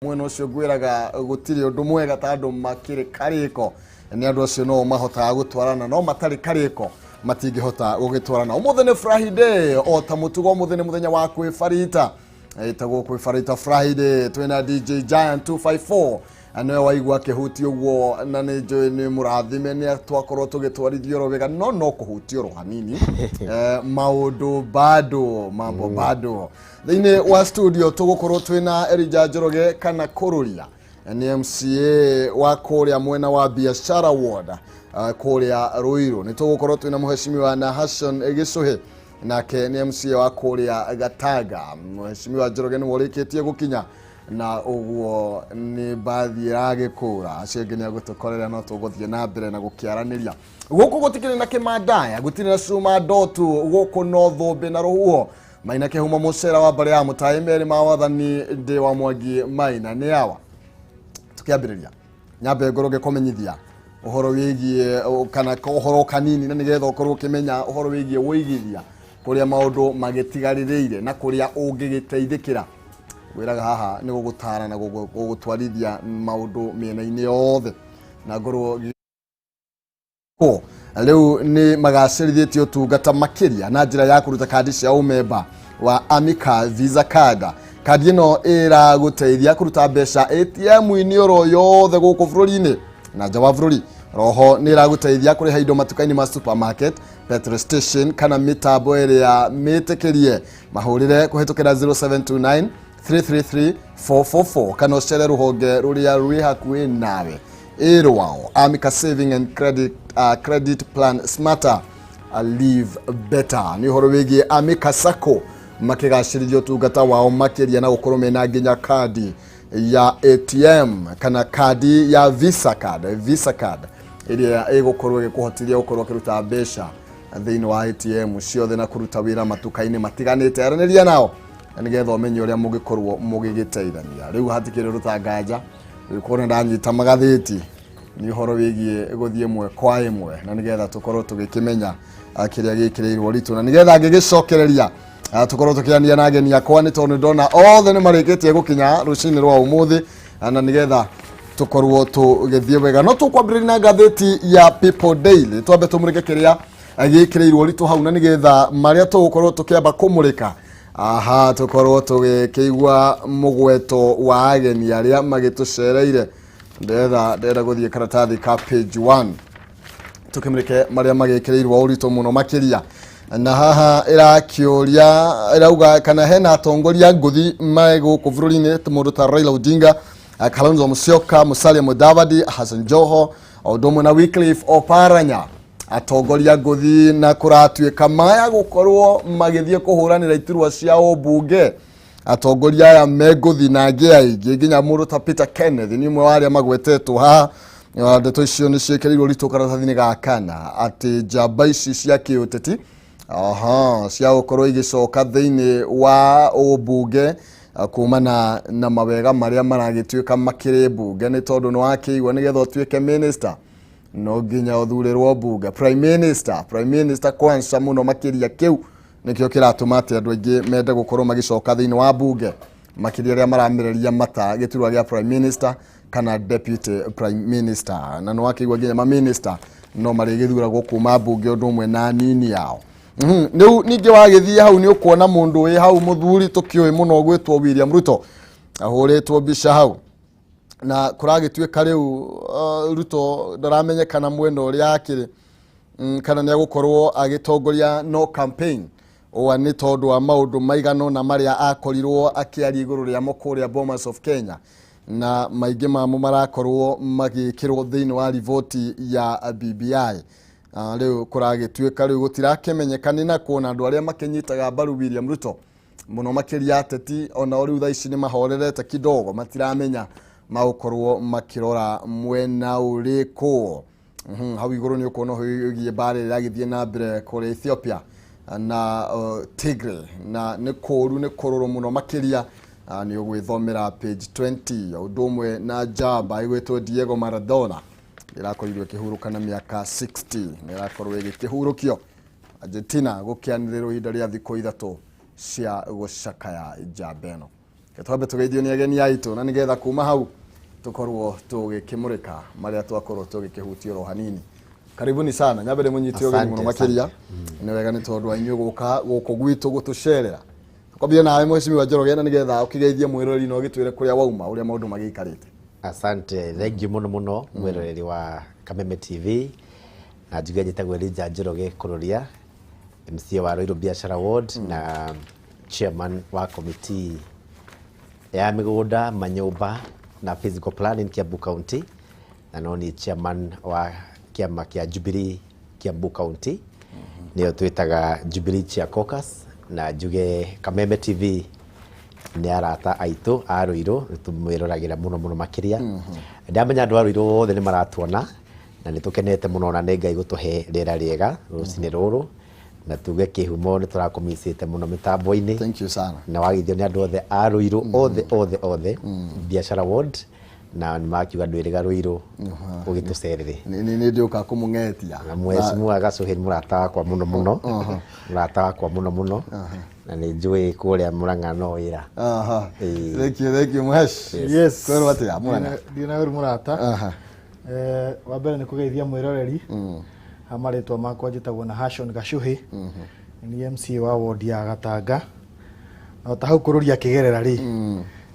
Mwena ũcio ngwĩraga gũtirĩ ũndũ mwega ta andũ makĩrĩ karĩko. Nĩ andũ acio no mahotaga gũtwarana, no matarĩ karĩko matingĩhota gũgĩtwarana. Ũmũthĩ nĩ Friday, o ta mũtugo, ũmũthĩ nĩ mũthenya wa kwĩbarita, ĩtagwo kwĩbarita Friday. Twĩna DJ Giant 254 nĩwe waigua akĩhutia ũguo, na nĩ njũĩ nĩ mũrathime nĩ twakorwo tũgĩtwarithio oro wega, no kũhutio oro hanini. Maũndũ bado, mambo bado. Thĩinĩ wa studio tũgũkorwo twĩna Elijah Njoroge kana Kũrũria, nĩ MCA wa kũrĩa mwena wa Biashara Ward, kũrĩa Ruiru. Nĩ tũgũkorwo twĩna mũheshimiwa na Hassan Gĩcũhĩ, nake nĩ MCA wa kũrĩa Gatanga. Mũheshimiwa Njoroge nĩwe ũrĩkĩtie gũkinya, na ũguo nĩ mbathi ĩragĩkũra. Acio angĩ nĩ agũtũkorera, no tũgũthiĩ na mbere na gũkĩaranĩria. Gũkũ gũtikĩrĩ na kĩmandaya, gũtirĩ na cuma ndotu, gũkũ no thũmbĩ na rũhuho. Maina kĩhumo mũcera wa mbarĩ ya mũtaĩ merĩ ma wathani, ndĩ wa Mwangi Maina nĩ awa. Tũkĩambĩrĩria, nyambe ngorwo ngĩkũmenyithia ũhoro wĩgiĩ kana ũhoro kanini, na nĩgetha ũkorwo ũkĩmenya ũhoro wĩgiĩ wũigithia, kũrĩa maũndũ magĩtigarĩrĩire na kũrĩa ũngĩgĩteithĩkĩra. Wĩraga haha nĩ gũgũtara na gũgũtwarithia maũndũ mĩena-inĩ yothe, na ngorwo ko rĩu nĩ magacĩrithĩtie ũtungata makĩria na njĩra ya kũruta kandi cia ũmemba wa Amica Visa Card. Kandi ĩno ĩragũteithia kũruta mbeca ATM-inĩ oro yothe gũkũ bũrũri-inĩ na nja wa bũrũri. Roho nĩ ĩragũteithia kũrĩha indo matuka-inĩ ma supermarket, petrol station kana mĩtambo ĩrĩa mĩtĩkĩrie. Mahũrĩre kũhĩtũkĩra 0729 333 444 kana ũcere rũhonge rũrĩa rwĩ hakuhĩ nawe. Ĩrwao Amica Saving and Credit, Credit Plan, smarter, live better. Nĩ ũhoro wĩgiĩ Amica Sacco makĩgacĩrithia ũtungata wao makĩria na gũkorwo mena nginya kandi ya ATM kana kandi ya Visa card, Visa card ĩrĩa ĩgũkorwo ĩgĩkũhotithia gũkorwo ũkĩruta mbeca thĩinĩ wa ATM ciothe na kũruta wĩra matuka-inĩ matiganĩte. Aranĩria nao na nĩgetha ũmenye ũrĩa mũngĩkorwo mũgĩgĩteithania. Rĩu hatikĩrĩ ũndũ ta nganja, rĩu kuona ndanyita magathĩti nĩ ũhoro wĩgiĩ gũthiĩ ĩmwe kwa ĩmwe, na nĩgetha tũkorwo tũgĩkĩmenya kĩrĩa gĩkĩrĩirwo ritũ, na nĩgetha ngĩgĩcokereria tũkorwo tũkĩania na ageni akwa, nĩ tondũ ndona othe nĩ marĩkĩtie gũkinya rũcinĩ rwa ũmũthĩ, na nĩgetha tũkorwo tũgĩthiĩ wega, no tũkwambĩrĩria na ngathĩti ya People Daily. Twambe tũmũrĩke kĩrĩa gĩkĩrĩirwo ritũ hau, na nĩgetha marĩa tũgũkorwo tũkĩamba kũmũrĩka aha tũkorwo tũgĩkĩigua mũgweto wa ageni arĩa magĩtũcereire. Ndĩrenda gũthiĩ karatathi ka page 1 tũkĩmũrĩke marĩa magĩkĩrĩirwo ũritũ mũno makĩria. Na haha ĩrakĩũria, ĩrauga kana hena atongoria ngũthi me gũkũ bũrũri-inĩ, mũndũ ta Raila Odinga, Kalonzo Musyoka, Musalia Mudavadi, Hassan Joho, o ũndũ ũmwe na Wycliffe Oparanya, atongoria ngũthi, na kũratuĩka maya gũkorwo magĩthiĩ kũhũranĩra iturwa cia ũmbunge. Atongoria aya me ngũthi na angĩ aingĩ, nginya mũndũ ta Peter Kenneth nĩ ũmwe wa arĩa magwetetwo haha. Ndeto icio nĩ ciĩkĩrĩirwo ritũ karatathi-inĩ ga kana, atĩ njamba ici cia kĩũteti, aha, cia gũkorwo igĩcoka thĩinĩ wa ũmbunge kumana na mawega marĩa maragĩtuĩka makĩrĩ mbunge, nĩ tondũ nĩ wakĩigua nĩgetha ũtuĩke minister no nginya ũthurĩrwo mbunge, prime minister, prime minister kwanza mũno makĩria. Kĩu nĩkĩo kĩratũma atĩ andũ aingĩ mende gũkorwo magĩcoka thĩinĩ wa mbunge, makĩria arĩa maramĩrĩria mata gĩturwa gĩa prime minister kana deputy prime minister. Na nĩ wakĩigua nginya ma minister no marĩgĩthuragwo kuma mbunge, ũndũ ũmwe na nini yao. Rĩu ningĩ wagĩthiĩ hau nĩ ũkuona mũndũ wĩ hau, mũthuri tũkĩũĩ mũno gwĩtwo William Ruto, ahũrĩtwo mbica hau, na kũragĩtuĩka rĩu Ruto ndaramenyekana mwena ũrĩa akĩrĩ, kana nĩ agũkorwo agĩtongoria no campaign ũa, nĩ tondũ wa maũndũ maigana ũna marĩa akorirwo akĩaria igũrũ rĩamo kũrĩa Bomas of Kenya, na maingĩ mamo marakorwo magĩkĩrwo thĩinĩ wa riboti ya BBI. Rĩu kũragĩtuĩka rĩu gũtirakĩmenyeka nĩ nakũ, na andũ arĩa makĩnyitaga mbaru William Ruto mũno makĩria ateti onao rĩu thaa ici nĩ mahorerete kidogo, matiramenya magũkorwo makĩrora mwena ũrĩkũ. Hau igũrũ nĩ ũkuona ũhoro wĩgiĩ mbara ĩrĩa ĩragĩthiĩ na mbere kũrĩa Ethiopia na Tigray, na nĩ kũũru, nĩ kũrũrũ mũno makĩria. Nĩ ũgwĩthomera page 20, ũndũ ũmwe na njamba ĩgwĩtwo Diego Maradona ĩrakorirwo ĩkĩhurũka na mĩaka 60, nĩ ĩrakorwo ĩgĩkĩhurũkio Argentina, gũkĩanĩrĩrwo ihinda rĩa thikũ 3 cia gũcakaya njamba ĩno. Twambe tũgeithio nĩ ageni aitũ na nĩgetha kuma hau tũkorwo tũgĩkĩmũrĩka marĩa twakorwo tũgĩkĩhutia oro hanini. Karibuni sana, nyambe ndĩmũnyite ũgeni mũno makĩria. Nĩ wega nĩ tondũ wa inyuĩ gũka gũkũ gwitũ gũtũcerera. Twambie nawe Mheshimiwa Njoroge na nĩgetha ũkĩgeithie mwĩroreri na ũgĩtwĩre kũrĩa wauma ũrĩa maũndũ magĩikarĩte. Asante, thank you muno muno mwiroreri wa Kameme TV na njuge njĩtagwo Elijah Njoroge Kũrũria, MCA wa Ruiru Biashara Ward na chairman wa committee ya mĩgũnda, manyũmba na physical planning Kiambu County, na no ni chairman wa kĩama kĩa Jubilee Kiambu County, nĩyo twĩtaga Jubilee Chair Caucus. Na njuge Kameme TV nĩ arata aitũ a Ruiru, nĩ tũmwĩroragĩra mũno mũno makĩria. Ndamenya andũ a Ruiru othe nĩ maratuona na nĩ tũkenete mũno na nĩ Ngai gũtũhe rĩera rĩega rũcinĩ rũrũ, na tuge kĩhumo nĩ tũrakũmicĩte mũno mĩtambo-inĩ. Thank you sana. Na wagithio nĩ andũ othe a Ruiru, othe othe othe Biashara Ward, na nĩ makiuga ndwĩrĩga Ruiru ũgĩtũcerere. Nĩ ndĩũka kũmũng'etia. Na Mheshimiwa Gacuhi nĩ mũrata wakwa mũno mũno, mũrata wakwa mũno mũno, na nĩ njũĩ kũrĩa Mũrang'a no wĩra. Ĩĩ. Thank you, thank you Mhesh. Yes. Kwĩrwo atĩa Mũrang'a? Ndina ũru mũrata. Wa mbere nĩ kũgeithia mwĩroreri. Ha marĩtwa makwa njĩtagwo na Hashon Gacuhi. Nĩ MCA wa ward ya Gatanga. Na ota hau kũrũria akĩgerera rĩ,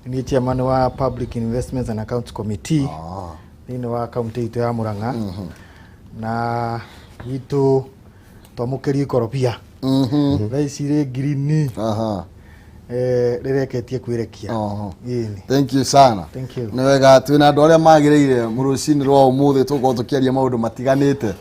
nĩ chairman wa Public Investments and Accounts Committee thĩinĩ wa kaunti itũ ya Murang'a. Na gwitũ twamũkĩrio ikorobia. Thaa ici rĩ ngirini rĩreketie kwĩrekia. Ĩni. Thank you sana. Thank you. Nĩ wega twĩna andũ arĩa magĩrĩire mũrũcinĩ rwa ũmũthĩ tũgũkorwo tũkĩaria maũndũ matiganĩte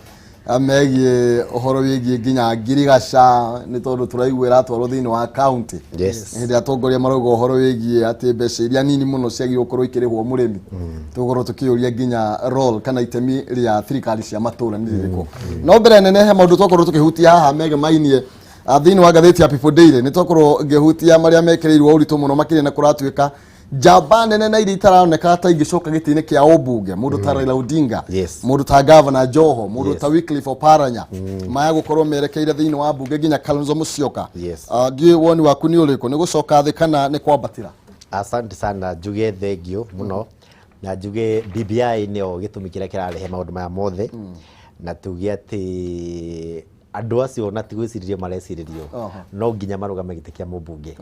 megiĩ ũhoro wĩgiĩ nginya ngirigaca, nĩ tondũ tũraigua ĩratwarwo thĩinĩ wa county. Hĩndĩ ĩrĩa atongoria marauga ũhoro wĩgiĩ atĩ mbeca iria nini mũno ciagĩrĩirwo gũkorwo ikĩrĩhwo mũrĩmi, tũgũkorwo tũkĩũria nginya role kana itemi rĩa thirikari cia matũra nĩ rĩrĩkũ. No mbere nene he maũndũ twakorwo tũkĩhutia haha megemainie thĩinĩ wa ngathĩti ya People Daily. Nĩ twakorwo ngĩhutia marĩa mekĩrĩirwo ũritũ mũno makĩria na kũratuĩka njamba nene na iria itaroneka ta ingĩcoka gĩtĩ-inĩ kĩa ũmbunge, mũndũ ta Raila Odinga, mũndũ ta Gavana Joho, mũndũ ta Wycliffe Oparanya, maya gũkorwo merekeire thĩinĩ wa mbunge, nginya Kalonzo Musyoka. Ndiũĩ woni waku nĩ ũrĩkũ, nĩ gũcoka thĩ kana nĩ kwambatĩra? Asante sana, njuge thengio mũno na njuge BBI nĩyo gĩtũmi kĩrĩa kĩrarehe maũndũ maya mothe, na tuge atĩ andũ acio na ti gwĩcirĩrio marecirĩrio, no nginya marũgame gĩtĩ kĩa mũmbunge.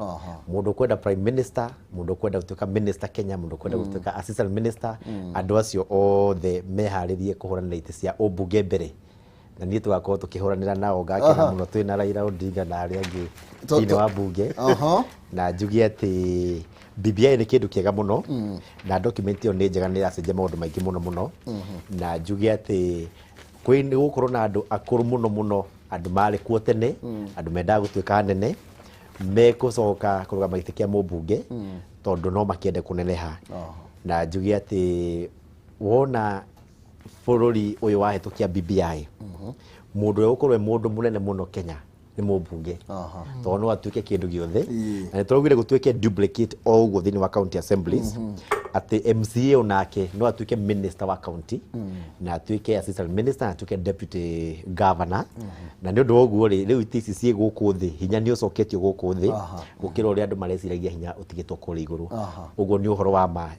Mũndũ ũkwenda prime minister, mũndũ ũkwenda gũtuĩka minister Kenya, mũndũ ũkwenda gũtuĩka assistant minister, andũ acio othe meharĩrie kũhũranĩra itĩ cia ũmbunge mbere, na niĩ tũgakorwo tũkĩhũranĩra nao. Ngakena mũno twĩna Raila Odinga na arĩa angĩ thĩinĩ wa mbunge. Na njuge atĩ BBI nĩ kĩndũ kĩega mũno na document ĩyo nĩ njega, nĩ ĩracenjia maũndũ maingĩ mũno mũno. Na njuge atĩ kwĩ nĩ gũkorwo na andũ akũrũ mũno mũno, andũ marĩ kuo tene, andũ mendaga gũtuĩka anene, mekũcoka kũrũgama gĩtĩ kĩa mũmbunge tondũ no makĩende kũneneha. Na njuge atĩ wona bũrũri ũyũ wahĩtũkia BBI, mũndũ ũrĩa ũgũkorwo e mũndũ mũnene mũno Kenya nĩ mũmbunge, tondũ no atuĩke kĩndũ gĩothe. Na nĩ tũraugire gũtuĩke duplicate o ũguo thĩinĩ wa county assemblies, atĩ MCA onake no atuĩke minister wa county na atuĩke assistant minister na atuĩke deputy governor. Na nĩ ũndũ wa ũguo rĩ, rĩu itĩ ici ciĩ gũkũ thĩ, hinya nĩ ũcoketio gũkũ thĩ gũkĩra ũrĩa andũ mareciragia hinya ũtigĩtwo kũrĩa igũrũ. Ũguo nĩ ũhoro wa ma,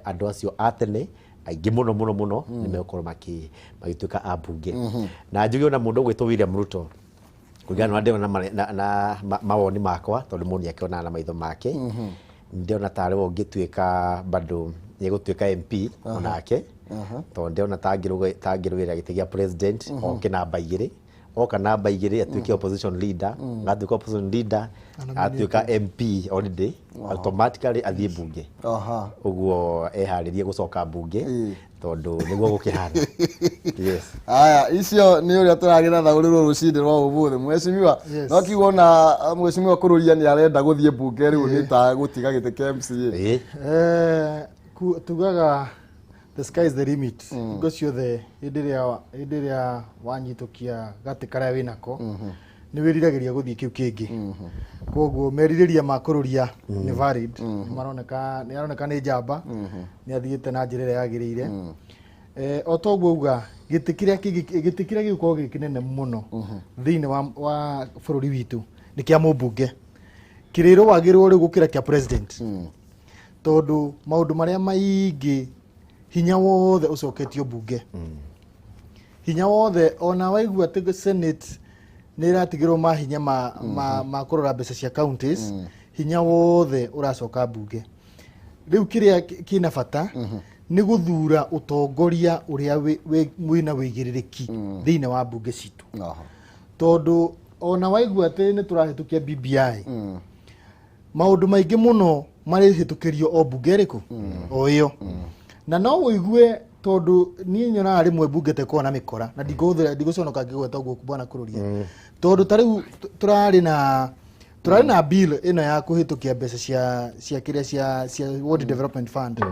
andũ acio a tene aingĩ mũno mũno mũno nĩ megũkorwo magĩtuĩka a mbunge. Na njuge ona mũndũ ũgwĩtwo William Ruto, kũringana na ndĩrona na mawoni makwa, tondũ mũndũ nĩakĩonaga na maitho make, ndĩrona tarĩ we ũngĩtuĩka bado nĩegũtuĩka MP onake, tondũ ndĩrona tangĩrũĩrĩra gĩtĩ gĩa president oke namba 2, oka namba 2 atuĩke opposition leader, atuĩka opposition leader, atuĩka MP already, automatically athiĩ mbunge. Ũguo eharĩrie gũcoka mbunge tondũ nĩguo gũkĩhana. Yes. Aya, icio nĩ ũrĩa tũragĩthathaũrĩrwo rũcinĩ rwa ũmũthĩ. Mheshimiwa, no kiugo na Mheshimiwa Kũrũria nĩ arenda gũthiĩ mbunge rĩu, nĩ ta gũtiga gĩtĩ kĩa MCA. Tugaga the sky is the limit hingo ciothe. Hĩndĩ ĩrĩa wanyitũkia gatĩ karĩa wĩnako, nĩ wĩriragĩria gũthiĩ kĩu kĩngĩ. Koguo merirĩria ma kũrũria nĩ valid, nĩ maroneka, nĩ aroneka nĩ njamba, nĩ athiĩte na njĩra ĩrĩa yagĩrĩire. O toguo uga gĩtĩ kĩrĩa kĩngĩ, gĩtĩ kĩrĩa gĩgũkorwo gĩ kĩnene mũno thĩinĩ wa bũrũri witũ nĩ kĩa mũmbunge, kĩrĩrũagĩrwo rĩu gũkĩra kĩa president. Tondũ maũndũ marĩa maingĩ, hinya wothe ũcoketio mbunge, hinya wothe. Ona waigua atĩ Senate nĩ ĩratigĩrwo mahinya ma kũrora mbeca cia counties, hinya wothe ũracoka mbunge. Rĩu kĩrĩa kĩna bata nĩ gũthura ũtongoria ũrĩa wĩna wĩigĩrĩrĩki thĩinĩ wa mbunge citũ. Tondũ ona waigua atĩ nĩ tũrahĩtũkia BBI, maũndũ maingĩ mũno marĩhĩtũkĩrio o mbunge ĩrĩkũ o ĩyo. Na no ũigue, tondũ niĩ nyonaga rĩmwe mbunge tekorwo na mĩkora, na ndingũhũthĩra, ndigũconoka ngĩgweta ũguo, bwana Kururia, tondũ ta rĩu tũrarĩ na bill ĩno ya kũhĩtũkia mbeca cia kĩrĩa cia Ward Development Fund.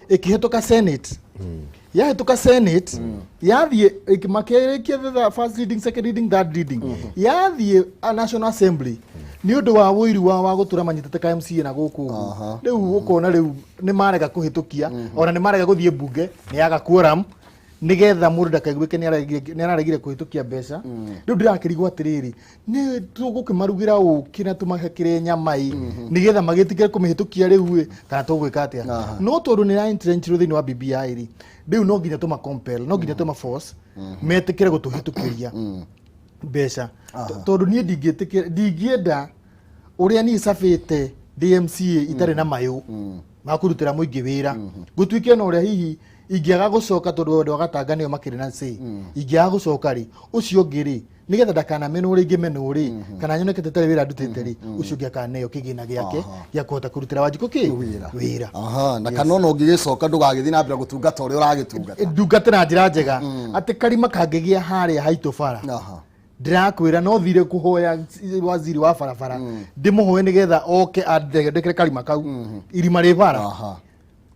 Ĩkĩhĩtũka Senate, yahĩtũka Senate, yathiĩ makĩrĩkia the first reading, second reading, third reading, yathiĩ a National Assembly, nĩ ũndũ wa ũiru wa gũtũra manyitĩte ka MCA na gũkũ ũguo. Rĩu ũkona rĩu nĩ marega kũhĩtũkia, ona nĩ marega gũthiĩ mbunge, nĩ yaga quorum, nĩgetha mũndũ ndakaiguĩke nĩ araregire kũhĩtũkia mbeca. Rĩu ndĩrakĩrigwo atĩrĩrĩ, nĩ tũgũkĩmarugĩra ũkĩ na tũmahakĩre nyama ĩ, nĩgetha magĩtĩkĩre kũmĩhĩtũkia rĩu ĩ, kana tũgwĩka atĩa? No tondũ nĩ ĩra thĩinĩ wa BBI rĩ, rĩu no nginya tũma compel, no nginya tũma force metĩkĩre gũtũhĩtũkĩria mbeca, tondũ niĩ ndingĩtĩkĩra, ndingĩenda ũrĩa niĩ cabĩte ndĩ MCA itarĩ na mayũ ma kũrutĩra mũingĩ wĩra, gũtuĩke na ũrĩa hihi ingĩaga gũcoka, tondũ andũ a Gatanga nĩo makĩrĩ na say, ingĩaga gũcoka rĩ, ũcio ũngĩ rĩ, nĩgetha ndakanamenwo rĩngĩ, menwo rĩ, kana nyoneke itarĩ wĩra ndutĩte rĩ, ũcio ũngĩ akaneo kĩgĩna gĩake gĩa kũhota kũrutĩra Wanjikũ kĩ Wĩra. Wĩra. Aha, na kana ona ũngĩgĩcoka ndũgagĩthiĩ na mbere gũtungata ũrĩa ũragĩtungata. Ndungate na njĩra njega, atĩ karima kangĩgĩa harĩa haitũ bara, ndĩrakwĩra no thire kũhoya waziri wa barabara, ndĩmũhoe nĩgetha oke andekere karima kau, irima rĩ bara.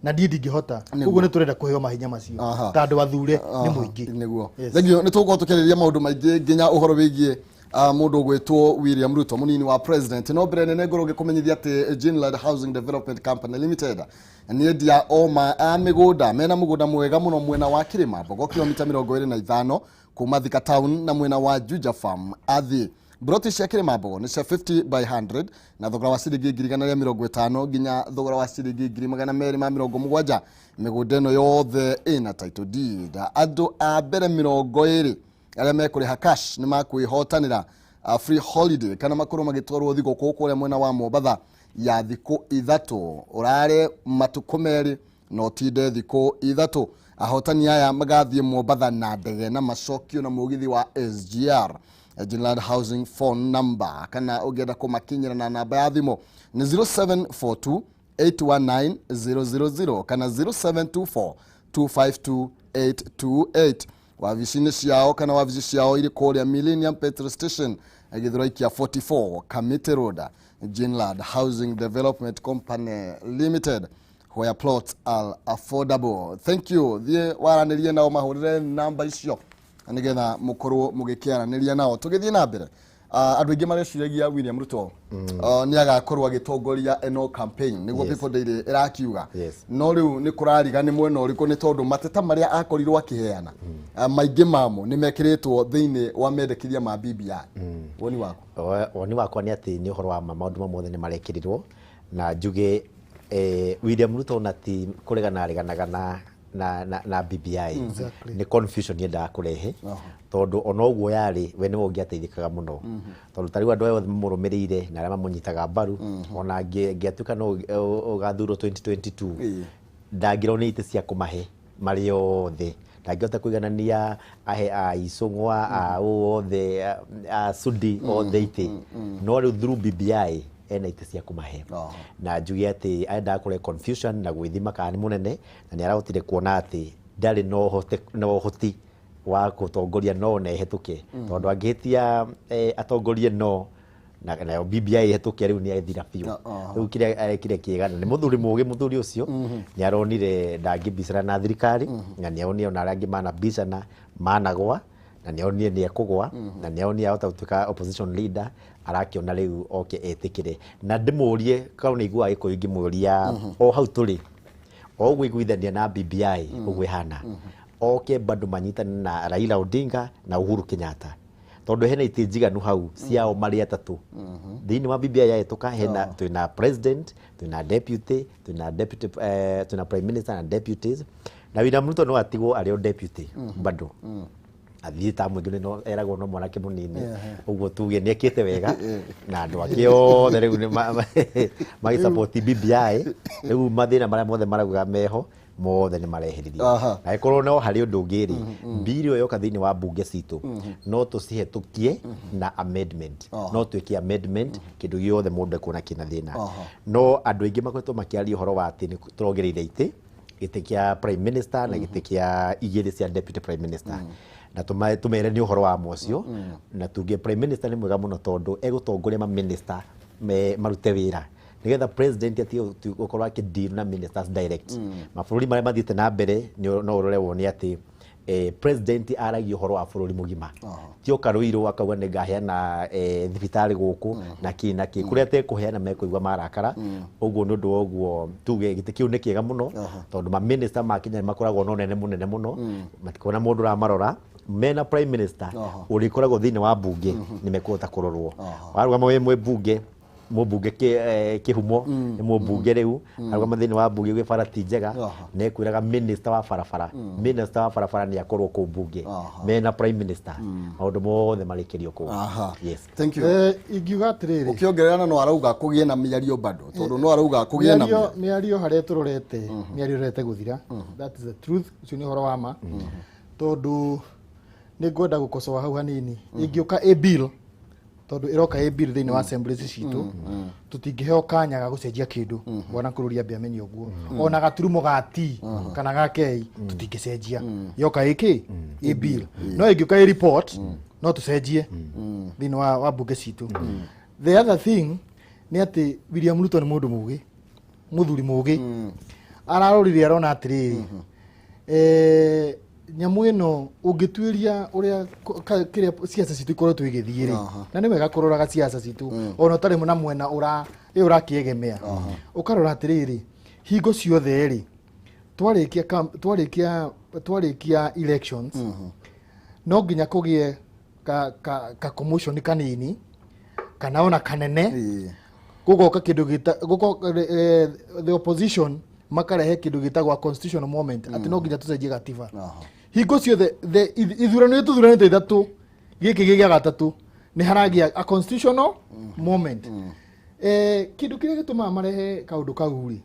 Na niĩ ndingĩhota. Koguo nĩ tũrenda kũheo mahinya macio ta andũ athure nĩ mũingĩ. Nĩguo. Yes. Thengio. Nĩ tũgũkorwo tũkĩarĩrĩria maũndũ maingĩ, nginya ũhoro wĩgiĩ mũndũ ũgwĩtwo William Ruto, mũnini wa president. No mbere nene ngorwo ngĩkũmenyithia atĩ Ginland Housing Development Company Limited nĩ endia oma a mĩgũnda. Mena mũgũnda mwega mũno mwena wa Kĩrĩma Mbogo, kilomita 25 kuma Thika town, na mwena wa Juja Farm athi. Mburoti cia Kĩrĩma Mbogo nĩ cia 50 by 100 na thogora wa ciringi 150,000 nginya thogora wa ciringi 270,000. Mĩgũnda ĩno yothe ĩna title deed. Andũ a mbere 20 arĩa mekũrĩha cash nĩ makwĩhotanĩra free holiday, kana makorwo magĩtwarwo thigũkũ kũrĩa mwena wa Mombatha ya thikũ 3. Ũrare matukũ 2 na ũtinde thikũ 3. Ahotani aya magathiĩ Mombatha na ndege na macokio na mũgithi wa SGR. Ginland Housing phone number, kana ũngĩenda kũmakinyĩra na namba ya thimũ, nĩ 0742 819 000 kana 0724 252 828. Wabici-inĩ ciao kana wabici ciao irĩ kũrĩa Millennium Petrol Station, Gĩthũrai kĩa 44, Kamiti Road. Ginland Housing Development Company Limited, where plots are affordable. Thank you. Thiĩ waranĩrie nao, mahũrĩre namba icio nĩgetha mũkorwo mũgĩkĩaranĩria nao. Tũgĩthiĩ na mbere, andũ aingĩ mareciragia William Ruto nĩ agakorwo agĩtongoria ĩno campaign, nĩguo People Daily ĩrakiuga. No rĩu nĩ kũrariga nĩ mwena ũrĩkũ, nĩ tondũ mateta marĩa akorirwo akĩheana, maingĩ mamo nĩ mekĩrĩtwo thĩinĩ wa mendekithia ma BBI. Woni waku? Woni wakwa nĩ atĩ nĩ ũhoro wa ma, maũndũ mamwe mothe nĩ marekĩrirwo, na njuge William Ruto na ti kũregana areganaga na BBI. Nĩ confusion yendaga kũrehe, tondũ ona ũguo yarĩ we nĩwe ũngĩateithĩkaga mũno, tondũ ta rĩu andũ aya othe mamũrũmĩrĩire na arĩa mamũnyitaga mbaru, ona angĩatuĩka no ũgathurwo 2022, ndangĩronire itĩ cia kũmahe marĩ othe, ndangĩhota kũiganania ahe a Icũng'wa, a ũ othe, a Sudi othe itĩ. No rĩu through BBI ena itĩ cia kũmahe. Na njuge atĩ endaga kũrehe confusion na gwĩthima kana nĩ mũnene, na nĩ arahotire kuona atĩ ndarĩ na ũhoti wa gũtongoria no na ĩhetũke, tondũ angĩhĩtia atongorie no na nayo BBI ĩhetũke, rĩu nĩ ethira biũ. Rĩu kĩrĩa arekire kĩega, na nĩ mũthuri mũgĩ, mũthuri ũcio nĩ aronire ndangĩbicana na thirikari, na nĩ aronire ona arĩa angĩ manabicana managwa, na nĩ aronire nĩ ekũgwa, na nĩ aronire ahota gũtuĩka opposition leader. Arakĩona rĩu oke etĩkĩre na ndĩmũrie, korwo nĩ iguaga Gĩkũyũ ingĩmũria o hau tũrĩ o ũguo iguithania na BBI ũguo ĩhana, oke bado manyitane na Raila Odinga na Uhuru Kenyatta, tondũ hena itĩ njiganu hau ciao marĩ atatũ thĩinĩ wa BBI yahĩtũka. Hena twĩna president, Twĩna deputy, twĩna deputy, twĩna prime minister na deputies, na William Ruto no atigwo arĩ o deputy bado athiĩ ta mũingĩ no eragwo no mwanake mũnini ũguo, tuge nĩ ekĩte wega na andũ ake othe rĩu nĩ magĩsupport BBI. Rĩu mathĩna marĩa mothe marauga meho mothe nĩ mareheririo. Na ĩkorwo no harĩ ũndũ ũngĩ rĩ, bill ĩyo yoka thĩinĩ wa mbunge citũ no tũcihĩtũkie na amendment, no twĩke amendment kĩndũ gĩothe mũndũ ekuona kĩna thĩna. No andũ aingĩ makoretwo makĩaria ũhoro wa atĩ nĩ tũrongereire itĩ, gĩtĩ kĩa prime minister na gĩtĩ kĩa igĩrĩ cia deputy prime minister, na tũmere nĩ ũhoro wa mocio, na tuge prime minister nĩ mwega mũno tondũ egũtongoria ma minister marute wĩra nigetha president atige gũkorwo akĩ na ministers direct. Mabũrũri marĩa mathiĩte na mbere no ũrore wone atĩ president aragia ũhoro wa bũrũri mũgima, ti oka Ruiru akauga nĩ ngaheana thibitarĩ gũkũ na kĩ na kĩ, kũrĩa atekũheana mekũigua marakara. Ũguo nĩ ũndũ wa ũguo tuge gĩtĩ kĩu nĩ kĩega mũno tondũ ma minister ma Kenya nĩ makoragwo na ũnene mũnene mũno, matikoragwo na mũndũ ũramarora. Mena prime minister ũrĩkoragwo thĩinĩ wa mbunge nĩ mekũhota kũrorwo. Warũgama wĩ mwĩ mũmbunge kĩhumo nĩ mũmbunge rĩu arũgama thĩinĩ wa mbunge gwĩ bara ti njega, nĩ ekwĩraga minister wa barabara, minister wa barabara nĩ akorwo kũu mbunge. Mena prime minister maũndũ mothe marĩkĩrio kũu. Yes. Thank you. Ingiuga atĩrĩrĩ, Ũkĩongerera na no arauga kũgĩe na mĩario bado, tondũ no arauga kũgĩe na mĩario mĩario harĩa tũrorete, mĩario ĩrorete gũthira. That is the truth, ũcio nĩ ũhoro wa ma, tondũ nĩ ngwenda gũkocoa hau hanini. Ingĩũka a bill, tondũ ĩroka ĩ bill thĩinĩ wa assemblies citũ, tũtingĩheo kanya ga gũcenjia kĩndũ. Bwana kũrũria ambe amenye ũguo, ona gaturumo ga T kana ga K tũtingĩcenjia yoka ĩkĩ ĩ bill. No ĩngĩũka ĩ report no tũcenjie thĩinĩ wa mbunge citũ. The other thing nĩ atĩ William Ruto nĩ mũndũ mũgĩ, mũthuri mũgĩ, ararorire arona atĩrĩrĩ, nyamũ ĩno ũngĩtuĩria ũrĩa kĩrĩa ciaca citũ ikoretwo igĩthiĩ rĩ, na nĩ wega kũroraga ciaca citũ ona ũtarĩ na mwena ũra ĩ ũrakĩegemea, ũkarora atĩrĩrĩ, hingo ciothe rĩ, twarĩkia elections no nginya kũgĩe ka commotion kanini kana ona kanene, gũgoka kĩndũ gĩta gũgoka the opposition makarehe kĩndũ gĩtagwo a constitutional moment, atĩ no nginya tũcenjie gatiba. Hingo ciothe ithurano iria tũthuranĩte ithatũ, gĩkĩ gĩ gĩa gatatũ, nĩ haragĩa a constitutional moment. Kĩndũ kĩrĩa gĩtũmaga marehe kaũndũ kau rĩ,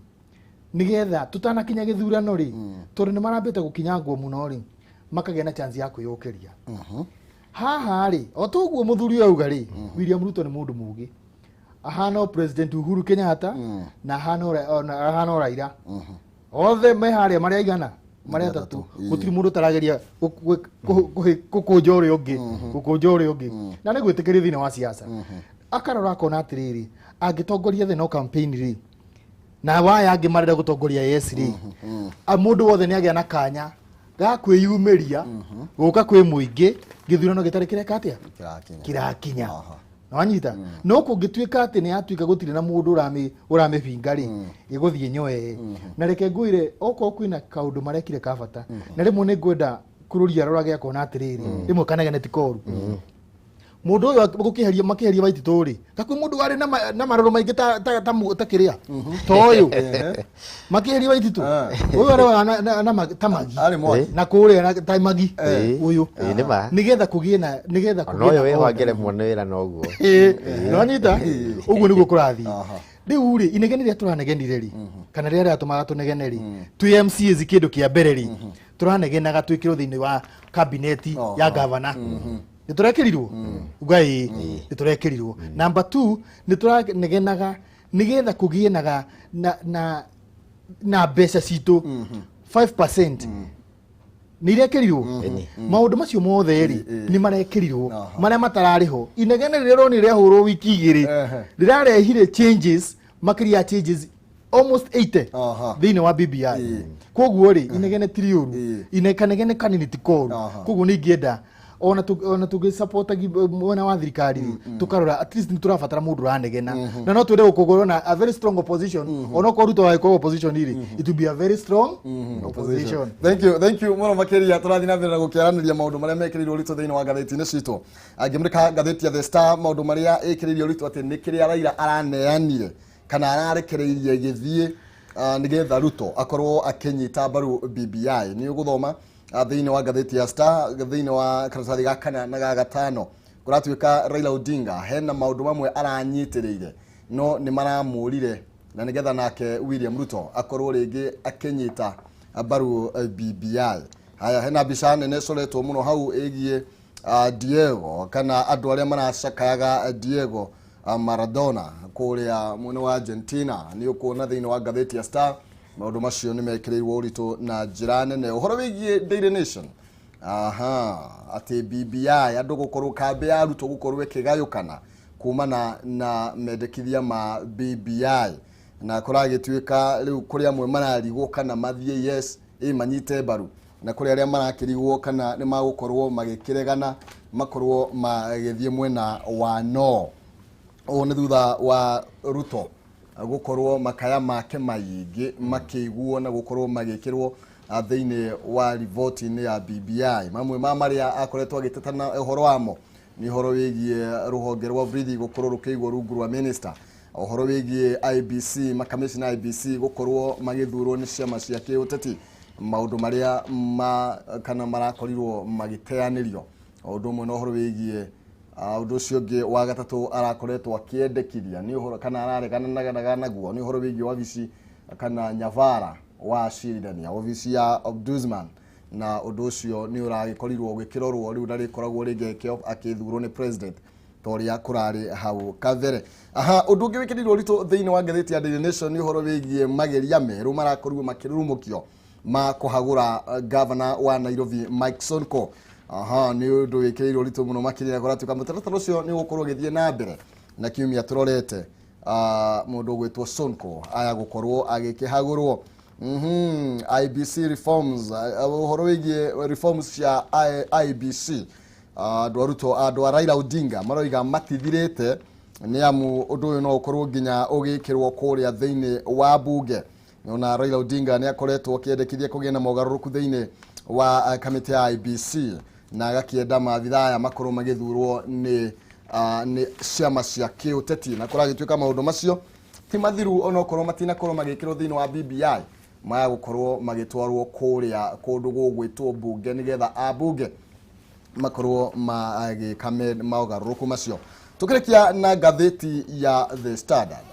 nĩgetha tũtanakinya gĩthurano rĩ, tondũ nĩ marambĩte gũkinyangwo mũno rĩ, makagĩa na chance ya kwĩyũkĩria. Haha rĩ, o toguo mũthuri ũyũ auga rĩ, William Ruto nĩ mũndũ mũgĩ, ahana o President Uhuru Kenyatta na ahana ona ahana o Raila, othe me harĩa marĩ aigana, marĩ atatũ, gũtirĩ mũndũ ũtarageria gũkũnja ũrĩa ũngĩ, gũkũnja ũrĩa ũngĩ, na nĩ gwĩtĩkĩrio thĩinĩ wa siasa. Akarora akona atĩrĩrĩ, angĩtongoria thĩ no campaign rĩ, na waya angĩ marenda gũtongoria yes rĩ, mũndũ wothe nĩ agĩa na kanya ga kwĩyumĩria gũka kwĩ mũingĩ gĩthurano gĩtarĩ kĩreka atĩa? Kĩrakinya. Kĩrakinya. Wanyita no kũngĩtuĩka atĩ nĩ yatuĩka gũtirĩ na mũndũ ũramĩbinga rĩ, ĩgũthiĩ nyoe. Na reke ngwĩre, okorwo kwĩna kaũndũ marekire ka bata, na rĩmwe nĩ ngwenda kũrũria arorage akona atĩrĩrĩ, rĩmwe kanegene ti koru. Mũndũ ũyũ gũkĩheria makĩheria Waititũ rĩ, gakwĩ mũndũ warĩ na marũrũ maingĩ ta kĩrĩa ta ũyũ makĩheria Waititũ ũyũ aroraga ta magi. Arĩ mwaki. Na kũrĩa ta magi ũyũ. Ĩĩ, nĩ ma. Nĩgetha kũgĩe na nĩgetha Ona kũgĩe ũyũ na wĩho order. angĩremwo nĩ wĩra noguo. Ĩĩ, nĩwanyita ũguo nĩguo kũrathiĩ. Rĩu rĩ, inegene rĩrĩa tũranegenire rĩ, kana rĩrĩa rĩratũmaga tũnegene rĩ, twĩ MCAs, kĩndũ kĩa mbere rĩ, tũranegenaga twĩkĩrwo thĩinĩ wa kabineti ya gavana. Nĩ tũrekĩrirwo? Uga ĩĩ, nĩ tũrekĩrirwo. Number two, nĩ tũranegenaga nĩgetha kũgĩe na mbeca citũ 5% nĩ irekĩrirwo. Maũndũ macio mothe rĩ, nĩ marekĩrirwo marĩa matararĩ ho. Inegene rĩrĩa ũronire rĩahũrwo wiki 2 rĩrarehire changes, makĩria ya changes almost 80 thĩinĩ wa BBI. Koguo rĩ, inegene ti rĩũru. Ine kanegene kanini ti koru. Koguo nĩ ingĩenda ona tũgĩsupportagi mwena wa thirikari rĩ, tũkarora at least nĩ tũrabatara mũndũ ũranegena, na no twende gũkorwo na a very strong opposition. Onokorwo Ruto agĩkorwo opposition rĩ, it will be a very strong opposition. Thank you, thank you mũno makĩria. Tũrathiĩ na mbere na gũkĩaranĩria maũndũ marĩa mekĩrĩirwo ũritũ thĩinĩ wa ngathĩti-inĩ citũ. Angĩmũrĩka ngathĩti ya The Star, maũndũ marĩa ĩkĩrĩirio ũritũ atĩ nĩ kĩrĩa Raila araneanire. Kana ararekereirie gĩthiĩ nĩgetha Ruto akorwo akĩnyita mbaru BBI. Nĩ ũgũthoma thĩinĩ wa ngathĩti ya Star thĩinĩ wa karatathi ga kana na ga gatano. Kũratuĩka Raila Odinga hena maũndũ mamwe aranyitĩrĩire no nĩ maramũrire, na nĩgetha nake William Ruto akorwo rĩngĩ akĩnyita mbaru BBI. Haya, hena mbica nene ĩcoretwo mũno hau ĩgiĩ Diego kana andũ arĩa maracakayaga Diego Maradona kũrĩa mwena wa Argentina. Nĩ ũkuona thĩinĩ wa ngathĩti ya Star maũndũ macio nĩ mekĩrĩirwo ũritũ na njĩra nene. Ũhoro wĩgiĩ Daily Nation, aha, atĩ BBI andũ gũkorwo kambĩ ya Ruto gũkorwo ĩkĩgayũkana kumana na mendekithia ma BBI, na kũragĩtuĩka rĩu kũrĩ amwe mararigwo kana mathiĩ yes ĩ manyite mbaru, na kũrĩ arĩa marakĩrigwo kana nĩ magũkorwo magĩkĩregana makorwo magĩthiĩ mwena wa no. Ũũ nĩ thutha wa Ruto gũkorwo makaya make maingĩ makĩiguo na gũkorwo magĩkĩrwo thĩinĩ wa riboti-inĩ ya BBI. Mamwe ma marĩa akoretwo agĩtetana ũhoro wamo nĩ ũhoro wĩgiĩ rũhonge rwa borithi gũkorwo rũkĩigwo rungu rwa minister, ũhoro wĩgiĩ IBC, makamishna IBC gũkorwo magĩthurwo nĩ ciama cia kĩũteti, maũndũ marĩa ma kana marakorirwo magĩteanĩrio, o ũndũ ũmwe na ũhoro wĩgiĩ ũndũ ũcio ũngĩ wa gatatũ arakoretwo akĩendekithia nĩ ũhoro kana araregana naguo nĩ ũhoro wĩgiĩ wabici kana nyabara wa acirithania, wabici ya ombudsman, na ũndũ ũcio nĩ ũragĩkorirwo ũgĩkĩrorwo rĩu ndarĩkoragwo rĩngĩ akĩthurwo nĩ president ta ũrĩa kũrarĩ hau kabere. Aha, ũndũ ũngĩ wĩkĩrĩirwo ũritũ thĩinĩ wa ngathĩti ya Daily Nation nĩ ũhoro wĩgiĩ mageria merũ marakorirwo makĩrurumũkio ma kũhagũra governor wa Nairobi Mike Sonko. Aha, nĩ ũndũ wĩkĩrĩirwo ũritũ mũno makĩria kũratuĩka mũtaratara ũcio nĩ ũgũkorwo ũgĩthiĩ na mbere na kiumia tũrorete mũndũ ũgwĩtwo Sonko aya gũkorwo agĩkĩhagũrwo. IBC reforms, ũhoro wĩgiĩ reforms cia IBC, andũ a Ruto, andũ a Raila Odinga maroiga matithirĩte, nĩ amu ũndũ ũyũ no ũkorwo nginya ũgĩkĩrwo kũrĩa thĩinĩ wa bunge. Ona Raila Odinga nĩ akoretwo akĩendekithia kũgĩa na mogarũrũku thĩinĩ wa kamĩtĩ ya IBC, na agakĩenda maabithaa aya makorwo magĩthurwo nĩ ciama cia kĩũteti, na kũragĩtuĩka maũndũ macio ti mathiru onokorwo matinakorwo magĩkĩrwo thĩinĩ wa BBI, maya gũkorwo magĩtwarwo kũrĩa kũndũ gũgwĩtwo bunge nĩgetha ambunge makorwo magĩka mogarũrũku macio. Tũkĩrĩkia na ngathĩti ya The Standard,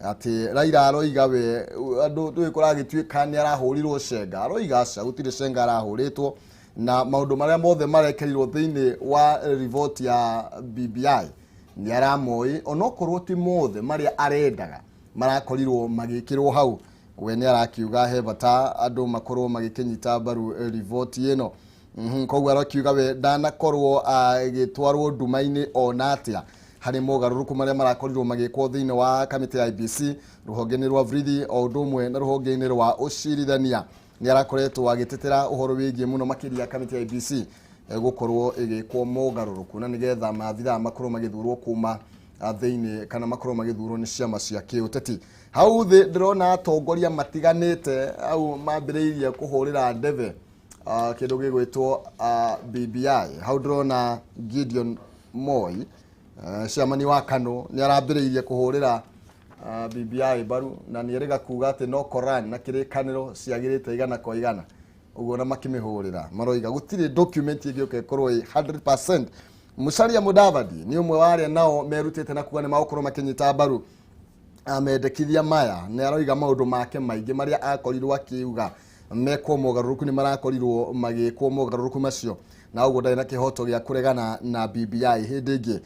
atĩ Raila aroiga we andũ tũĩ kũragĩtuĩka nĩ arahũrirwo cenga, aroiga aca, gũtirĩ cenga arahũrĩtwo, na maũndũ marĩa mothe marekerirwo thĩinĩ wa riboti ya BBI nĩ aramoĩ, onokorwo ti mothe marĩa arendaga marakorirwo magĩkĩrwo hau. We nĩ arakiuga he bata andũ makorwo magĩkĩnyita mbaru riboti ĩno. Koguo arakiuga we ndanakorwo agĩtwarwo nduma-inĩ ona atĩa harĩ mogarũrũku marĩa marakorirwo magĩkwo thĩinĩ wa kamĩtĩ ya IBC, rũhonge-inĩ rwa borithi o ũndũ ũmwe na rũhonge-inĩ rwa ũcirithania. Nĩ arakoretwo agĩtetera ũhoro wĩgiĩ mũno makĩria kamĩtĩ ya IBC gũkorwo ĩgĩkwo mogarũrũku na nĩgetha maabithaa makorwo magĩthurwo kuma thĩinĩ kana makorwo magĩthurwo nĩ ciama cia kĩũteti. Hau thĩ ndĩrona atongoria matiganĩte hau mambĩrĩirie kũhũrĩra ndebe kĩndũ gĩgwĩtwo BBI. Hau ndĩrona Gideon Moi, chairman wa KANU, nĩ arambĩrĩirie kũhũrĩra BBI mbaru, na nĩ erĩga kuga atĩ no Koran na kĩrĩkanĩro ciagĩrĩte 100%. Ũguo na makĩmĩhũrĩra maroiga gũtirĩ document ĩngĩũka ĩkorwo ĩ 100%. Musalia Mudavadi nĩ ũmwe wa arĩa nao merutĩte na kuga nĩ magũkorwo makĩnyita mbaru amendekithia maya. Nĩ aroiga maũndũ make maingĩ marĩa akorirwo akiuga mekwo mogarũrũku nĩ marakorirwo magĩkwo mogarũrũku macio, na ũguo ndarĩ na kĩhoto gĩa kũregana na BBI hĩndĩ ĩngĩ.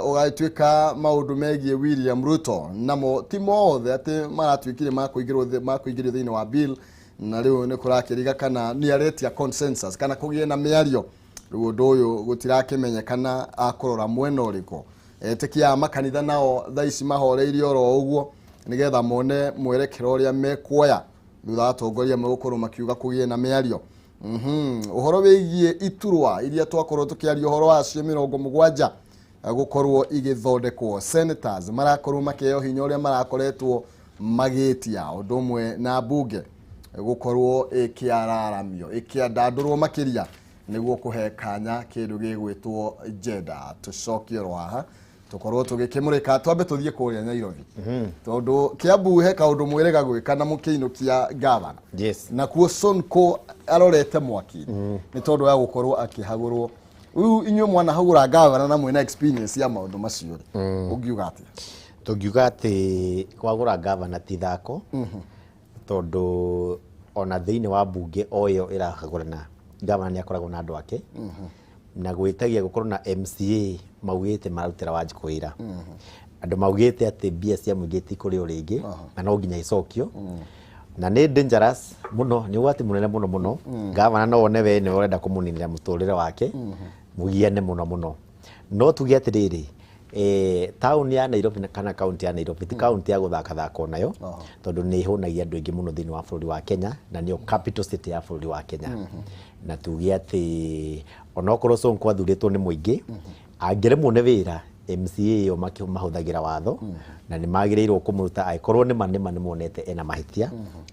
Ũgagĩtuĩka maũndũ megiĩ William Ruto namo ti mothe atĩ maratuĩkire makũingĩrio thĩinĩ wa bill, na rĩu nĩ kũrakĩriga kana nĩ aretia consensus kana kũgĩe na mĩario. Rĩu ũndũ ũyũ gũtirakĩmenyekana akũrora mwena ũrĩkũ. Etĩkia a makanitha nao thaa ici mahoreirie oro ũguo nĩgetha mone mwerekero ũrĩa mekuoya thutha wa atongoria megũkorwo makiuga kũgĩe na mĩario. Ũhoro wĩgiĩ iturwa iria twakorwo tũkĩaria ũhoro wacio 70 gũkorwo igĩthondekwo, senators marakorwo makĩheo hinya ũrĩa marakoretwo magĩtia, ũndũ ũmwe na mbunge gũkorwo ĩkĩararamio ĩkĩandandũrwo makĩria nĩguo kũhe kanya kĩndũ gĩgwĩtwo gender. Tũcokie oro haha. Tũkorwo tũgĩkĩmũrĩka, twambe tũthiĩ kũrĩa Nairobi, tondũ Kiambu he kaũndũ mwĩrĩga gwĩka na mũkĩinũkia gavana. Nakuo Sonko arorete mwaki nĩ tondũ wa gũkorwo akĩhagũrwo. Rĩu inyuĩ mwanahagũra gavana na mwĩna experience ya maũndũ macio rĩ, ũngiuga atĩa? Tũngiuga atĩ kwagũra gavana ti thako, tondũ ona thĩinĩ wa mbunge o ĩyo ĩrahagũrana, gavana nĩ akoragwo na andũ ake, na gwĩtagia gũkorwo na MCA maugĩte mararutĩra Wanjikũ wĩra, andũ maugĩte atĩ mbia cia mũingĩ itikũrĩo rĩngĩ na no nginya icokio, na nĩ dangerous mũno, nĩ ũgwati mũnene mũno mũno. Gavana no wone we nĩwe ũrenda kũmũninĩra mũtũrĩre wake, mũgiane mũno mũno. No tuge atĩrĩrĩ, taũni ya Nairobi kana kaunti ya Nairobi ti kaunti ya gũthakathakwo nayo, tondũ nĩ ĩhũnagia andũ aingĩ mũno thĩinĩ wa bũrũri wa Kenya, na nĩyo capital city ya bũrũri wa Kenya. Na tuge atĩ onokorwo Sonko athurĩtwo nĩ mũingĩ, angĩremwo nĩ wĩra, MCA ĩyo mahũthagĩra watho na nĩ magĩrĩirwo kũmũruta angĩkorwo nĩma nĩma nĩ monete ena mahĩtia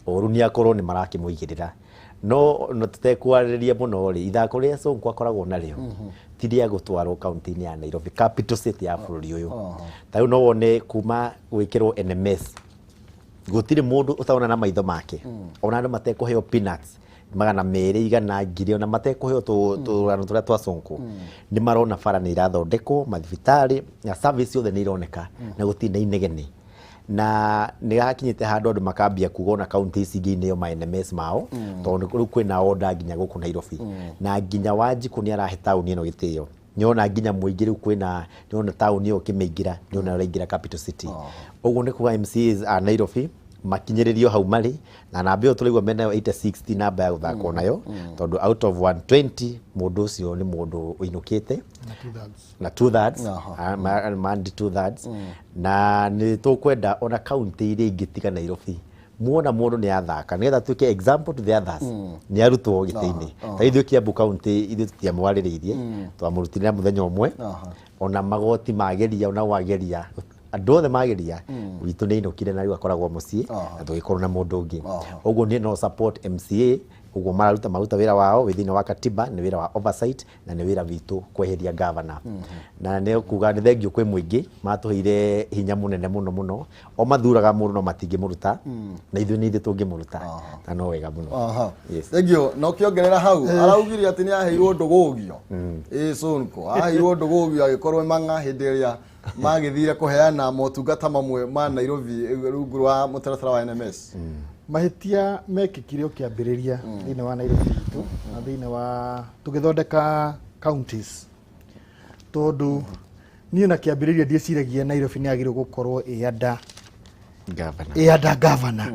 ũru, nĩ akorwo nĩ marakĩmũigĩrĩra. No tũtekwarĩrĩria mũno rĩ, ithako rĩrĩa Sonko akoragwo narĩo ti rĩa gũtwarwo kaunti-inĩ ya Nairobi, capital city ya bũrũri ũyũ. Ta rĩu no wone kuma gwĩkĩrwo NMS, gũtirĩ mũndũ ũtaona na maitho make, ona andũ matekũheo peanuts 200, 100, 1000, ona matekũheo tũrano tũrĩa twa Sonko, nĩ marona bara nĩ irathondekwo, mathibitarĩ na service yothe nĩ ironeka, na gũtirĩ na inegene. Na nĩ hakinyĩte handũ andũ makambia kuga ona kaunti ici ingĩ ineo ma NMS mao, tondũ rĩu kwĩna order nginya gũkũ Nairobi. Na nginya Wanjikũ nĩ arahe taũni ĩno gĩtĩo, nĩona nginya mũingĩ rĩu kwĩna, nĩona taũni ĩyo ũkĩmĩingĩra nĩona ũraingĩra capital city. Ũguo nĩ kuga MCAs a Nairobi makinyĩrĩrio hau marĩ na namba ĩyo tũraigua menayo 86 ti namba ya gũthakwo nayo, tondũ out of 120 mũndũ ũcio nĩ mũndũ ũinũkĩte na 2/3. Na 2/3, mandi 2/3. Na nĩ tũkwenda ona kaunti iria ingĩ tiga Nairobi, muona mũndũ nĩ athaka, nĩgetha tuĩke example to the others, nĩ arutwo gĩtĩ-inĩ. Ta ithuĩ Kiambu kaunti, ithuĩ tũtiamwarĩrĩirie, twamũrutire na mũthenya ũmwe. Ona magoti mageria, ona wageria, andũ othe mageria, witũ nĩ ainũkire na rĩu akoragwo mũciĩ, na tũgĩkorwo na mũndũ ũngĩ. Ũguo niĩ no support MCA ũguo mararuta, maruta wĩra wao wĩ thĩinĩ wa katiba, nĩ wĩra wa oversight na nĩ wĩra witũ kweheria gavana. Na nĩ kuga nĩ thengio kwĩ mũingĩ, matũheire hinya mũnene mũno mũno. O mathuraga mũndũ no matingĩmũruta, na ithuĩ nĩ ithuĩ tũngĩmũruta, na no wega mũno. Yes. Thengio. Na ũkĩongerera hau, araugire atĩ nĩ aheirwo ndũgũgio, ĩ Sonko aheirwo ndũgũgio agĩkorwo mang'a hĩndĩ ĩrĩa magĩthire kũheana motungata mamwe ma Nairobi rungu rwa mũtaratara wa NMS. Mahĩtia mekĩkire ũkĩambĩrĩria thĩinĩ wa Nairobi itũ na thĩinĩ wa tũgĩthondeka counties, tondũ niĩ na kĩambĩrĩria ndiĩciragia Nairobi nĩ yagĩrĩirwo gũkorwo ĩ under Governor. Ĩ under governor,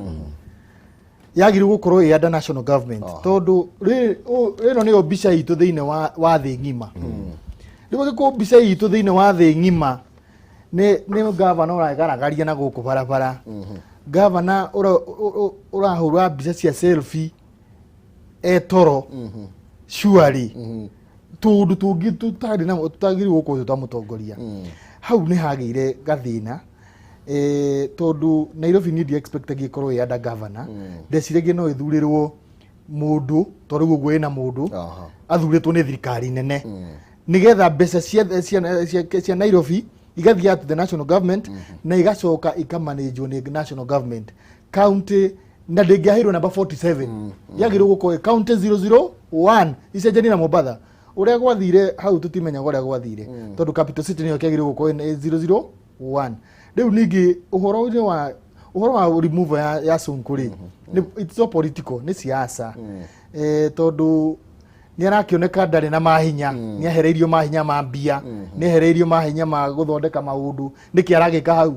yagĩrĩirwo gũkorwo ĩ under national government, tondũ ĩno nĩyo mbica itũ thĩinĩ wa thĩ ng'ima. Rĩu angĩkorwo mbica itũ thĩinĩ wa thĩ ng'ima nĩ gavana ũragaragaria na gũkũ barabara, gavana ũrahũra mbica cia selfie etoro, surely tũndũ tũngĩ tũtarĩ na tũtagĩrĩirwo gũkorwo twĩ twa mũtongoria. Hau nĩ hagĩire gathĩna, tondũ Nairobi niĩ ndiexpectagia ĩkorwo ĩ under governor. Ndeciragia no ĩthurĩrwo mũndũ, tondũ rĩu ũguo ĩna mũndũ athurĩtwo nĩ thirikari nene, nĩgetha mbeca cia Nairobi igathiĩ to the national government na igacoka ikamanĩnjwo nĩ national government. County na ndĩngĩaheirwo namba 47, yagĩrĩirwo gũkorwo ĩ county 001, icenjanie na Mombatha. Ũrĩa gwathire hau tũtimenyaga ũrĩa gwathire, tondũ capital city nĩyo kĩagĩrĩirwo gũkorwo ĩ 001. Rĩu ningĩ ũhoro-inĩ wa ũhoro wa removal ya Sonko rĩ, it's so political, nĩ siasa, tondũ nĩ arakĩoneka ndarĩ na mahinya, nĩ ahereirio mahinya ma mbia, nĩ ahereirio mahinya ma gũthondeka maũndũ. Nĩkĩ aragĩka hau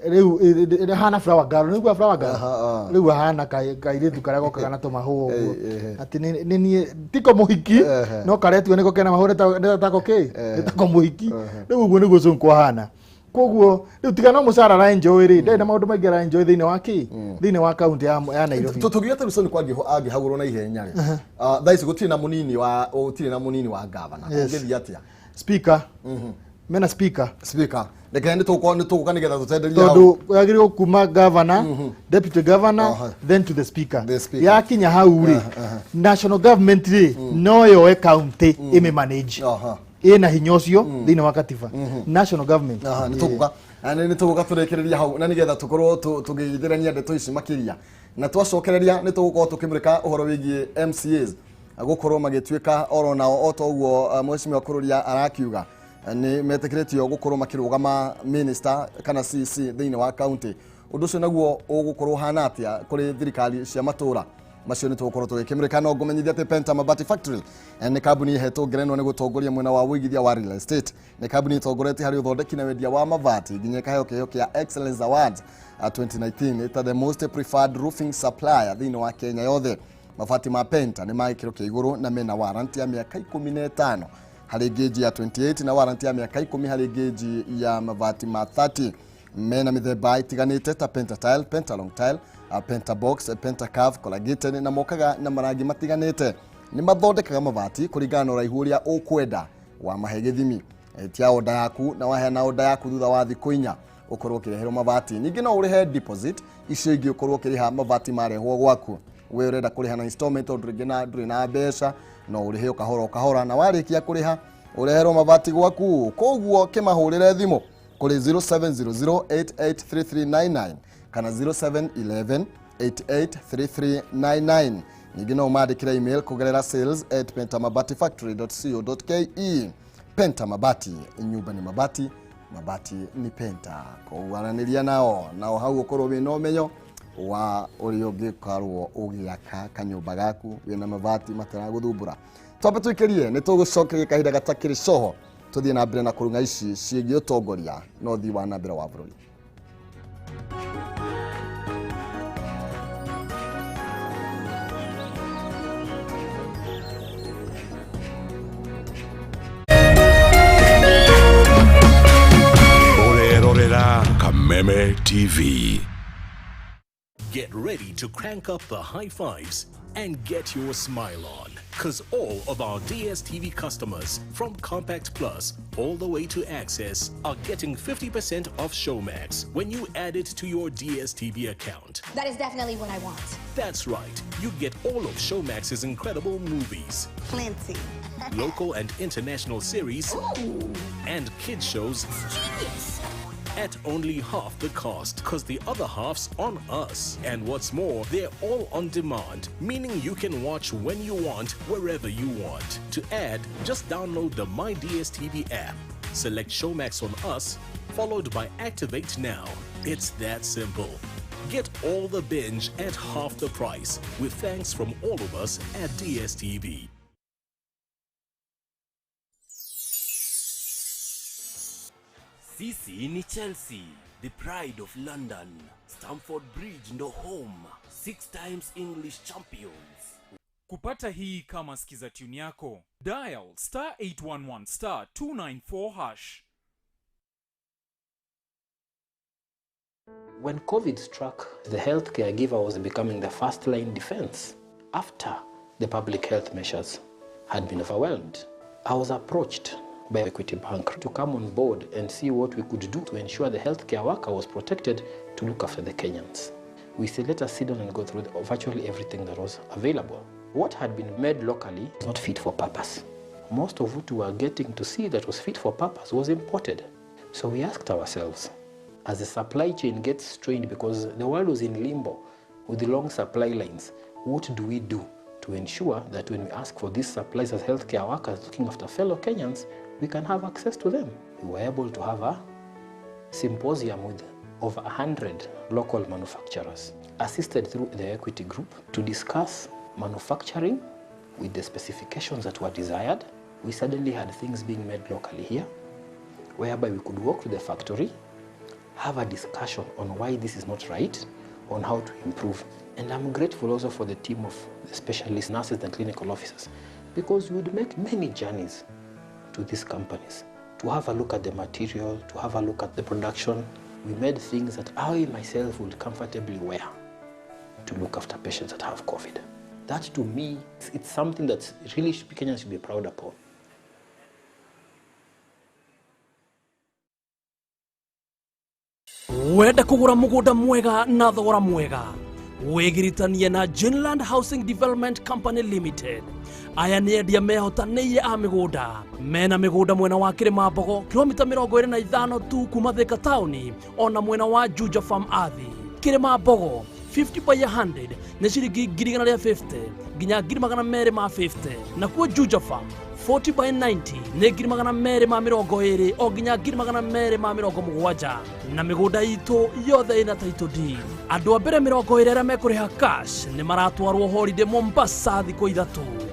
rĩu? Hana flower girl, nĩguo flower girl. Rĩu ahana kairĩtu karĩa gokaga na tũmahũa ũguo, atĩ nĩ niĩ tiko mũhiki, no karetua nĩko kena mahũa, nĩ tako kĩ, nĩ tako mũhiki. Rĩu ũguo nĩguo Sonko ahana. Koguo rĩu tiga no mũcara araenjoy rĩ, ndarĩ na maũndũ maingĩ araenjoy thĩinĩ wa kĩ, thĩinĩ wa kaunti ya Nairobi. Tũtũgirie atĩ Sonko angĩhagũrwo na ihenya rĩ, thaa ici gũtirĩ na mũnini wa gavana, kũngĩthiĩ atĩa? Speaker, mena speaker. Speaker, reke nĩ tũgũka nĩgetha tũtenderie hau. Tondũ yagĩrĩirwo kuma governor, deputy governor, then to the speaker. The speaker. Yakinya hau rĩ, national government rĩ, no yoe county ĩmĩ manage. Ĩna hinya ũcio thĩinĩ wa katiba, national government. Aha, nĩ tũgũka tũrĩkĩrĩria hau na nĩgetha tũkorwo tũgĩithĩrania ndeto ici makĩria, na twacokereria nĩ tũgũkorwo tũkĩmũrĩka ũhoro wĩgiĩ MCAs gũkorwo magĩtuĩka oro nao o ta ũguo mheshimiwa Kururia arakiuga nĩ metĩkĩrĩtio gũkorwo makĩrũgama minister kana CC thĩinĩ wa county. Ũndũ ũcio naguo ũgũkorwo ũhana atĩa kũrĩ thirikari cia matũra macio nĩ tũgũkorwo tũgĩkĩmũrĩka. No ngũmenyithia atĩ Penta Mabati Factory nĩ kambuni ĩhetwo ngerenwa nĩ gũtongoria mwena wa ũigithia wa real estate. Nĩ kambuni ĩtongoretie harĩ ũthondeki na wendia wa mabati nginya ĩkaheo kĩheo kĩa Excellence Awards 2019 ĩta the most preferred roofing supplier thĩinĩ wa Kenya yothe. Mabati ma Penta nĩ ma gĩkĩro kĩa igũrũ na mena warranty ya mĩaka 15 harĩ gauge ya 28 na warranty ya mĩaka 10 harĩ gauge ya mabati ma 30. Mena mĩthemba ĩtiganĩte ta Penta tile, Penta long tile, Penta box, Penta curve, corrugated na mokaga na marangi matiganĩte. Nĩ mathondekaga mabati kũringana na ũraihu ũrĩa ũkwenda wa mahe gĩthimi. Tia oda yaku na waheana oda yaku thutha wa thikũ 4 ũkorwo ũkĩreherwo mabati. Ningĩ no ũrĩhe deposit, icio ingĩ ũkorwo ũkĩrĩha mabati marehwo gwaku. We ũrenda kũrĩha na installment tondũ rĩngĩ na ndũrĩ na mbeca, no ũrĩhe o kahora o kahora, na warĩkia kũrĩha ũreherwo mabati gwaku. Koguo kĩmahũrĩre thimũ kũrĩ 0700883399 kana 0711 883399. Ningĩ no ũmandĩkĩre email kũgerera sales@pentamabatifactory.co.ke. Penta Mabati, nyumba ni mabati, mabati ni Penta. Koguo aranĩria nao nao hau ũkorwo wĩna ũmenyo wa ũrĩa ũngĩkorwo ũgĩaka kanyũmba gaku wĩna mabati mataragũthumbũra. Twambe tũikĩrie nĩ tũgũcokeria kahinda gatakĩrĩ coho tũthiĩ na mbere na kũrung'a ici ciĩgiĩ ũtongoria na ũthii wa na mbere wa bũrũri. Ũrerorera Kameme TV. Get ready to crank up the high fives and get your smile on. 'Cause all of our DSTV customers from Compact Plus all the way to Access are getting 50% off Showmax when you add it to your DSTV account. That is definitely what I want. That's right. You get all of Showmax's incredible movies, Plenty. local and international series, Ooh, and kids shows genius. at only half the cost, 'cause the other half's on us. And what's more, they're all on demand, meaning you can watch when you want, wherever you want. To add, just download the My DSTV app, select Showmax on us, followed by Activate Now. It's that simple. Get all the binge at half the price, with thanks from all of us at DSTV. Sisi ni Chelsea, the pride of London. Stamford Bridge ndo home, 6 times English champions. Kupata hii kama skiza tune yako, dial star 811 star 294 hash. When COVID struck, the healthcare giver was becoming the first line defense after the public health measures had been overwhelmed. I was approached by Equity Bank to come on board and see what we could do to ensure the healthcare worker was protected to look after the Kenyans. We said, let us sit down and go through virtually everything that was available. What had been made locally was not fit for purpose. Most of what we were getting to see that was fit for purpose was imported. So we asked ourselves, as the supply chain gets strained because the world was in limbo with the long supply lines, what do we do to ensure that when we ask for these supplies as healthcare workers looking after fellow Kenyans, we can have access to them? We were able to have a symposium with over 100 local manufacturers, assisted through the Equity Group, to discuss manufacturing with the specifications that were desired. We suddenly had things being made locally here, whereby we could walk to the factory, have a discussion on why this is not right, on how to improve. And I'm grateful also for the team of the specialist nurses and clinical officers, because we would make many journeys to these companies to have a look at the material, to have a look at the production. We made things that I myself would comfortably wear to look after patients that have COVID. That to me, it's something that really Kenyans should be proud upon. Wenda kugura mugunda mwega na thogora mwega, Wĩgiritanie na Genland Housing Development Company Limited. Aya nĩ endia mehotanĩire a mĩgũnda. Mena mĩgũnda mwena wa Kĩrĩmambogo, kilomita 25 tu kuma Thika taũni, ona mwena wa Juja Farm Athi. Kĩrĩmambogo 50 by 100 nĩ ciringi 150,000 nginya 250,000. Nakuo Juja Farm 40 by 90 nĩ 220,000 o nginya 270,000. Na mĩgũnda itũ yothe ĩna title deed. Andũ a mbere 20 arĩa mekũrĩha cash nĩ maratwarwo holiday Mombasa thikũ 3.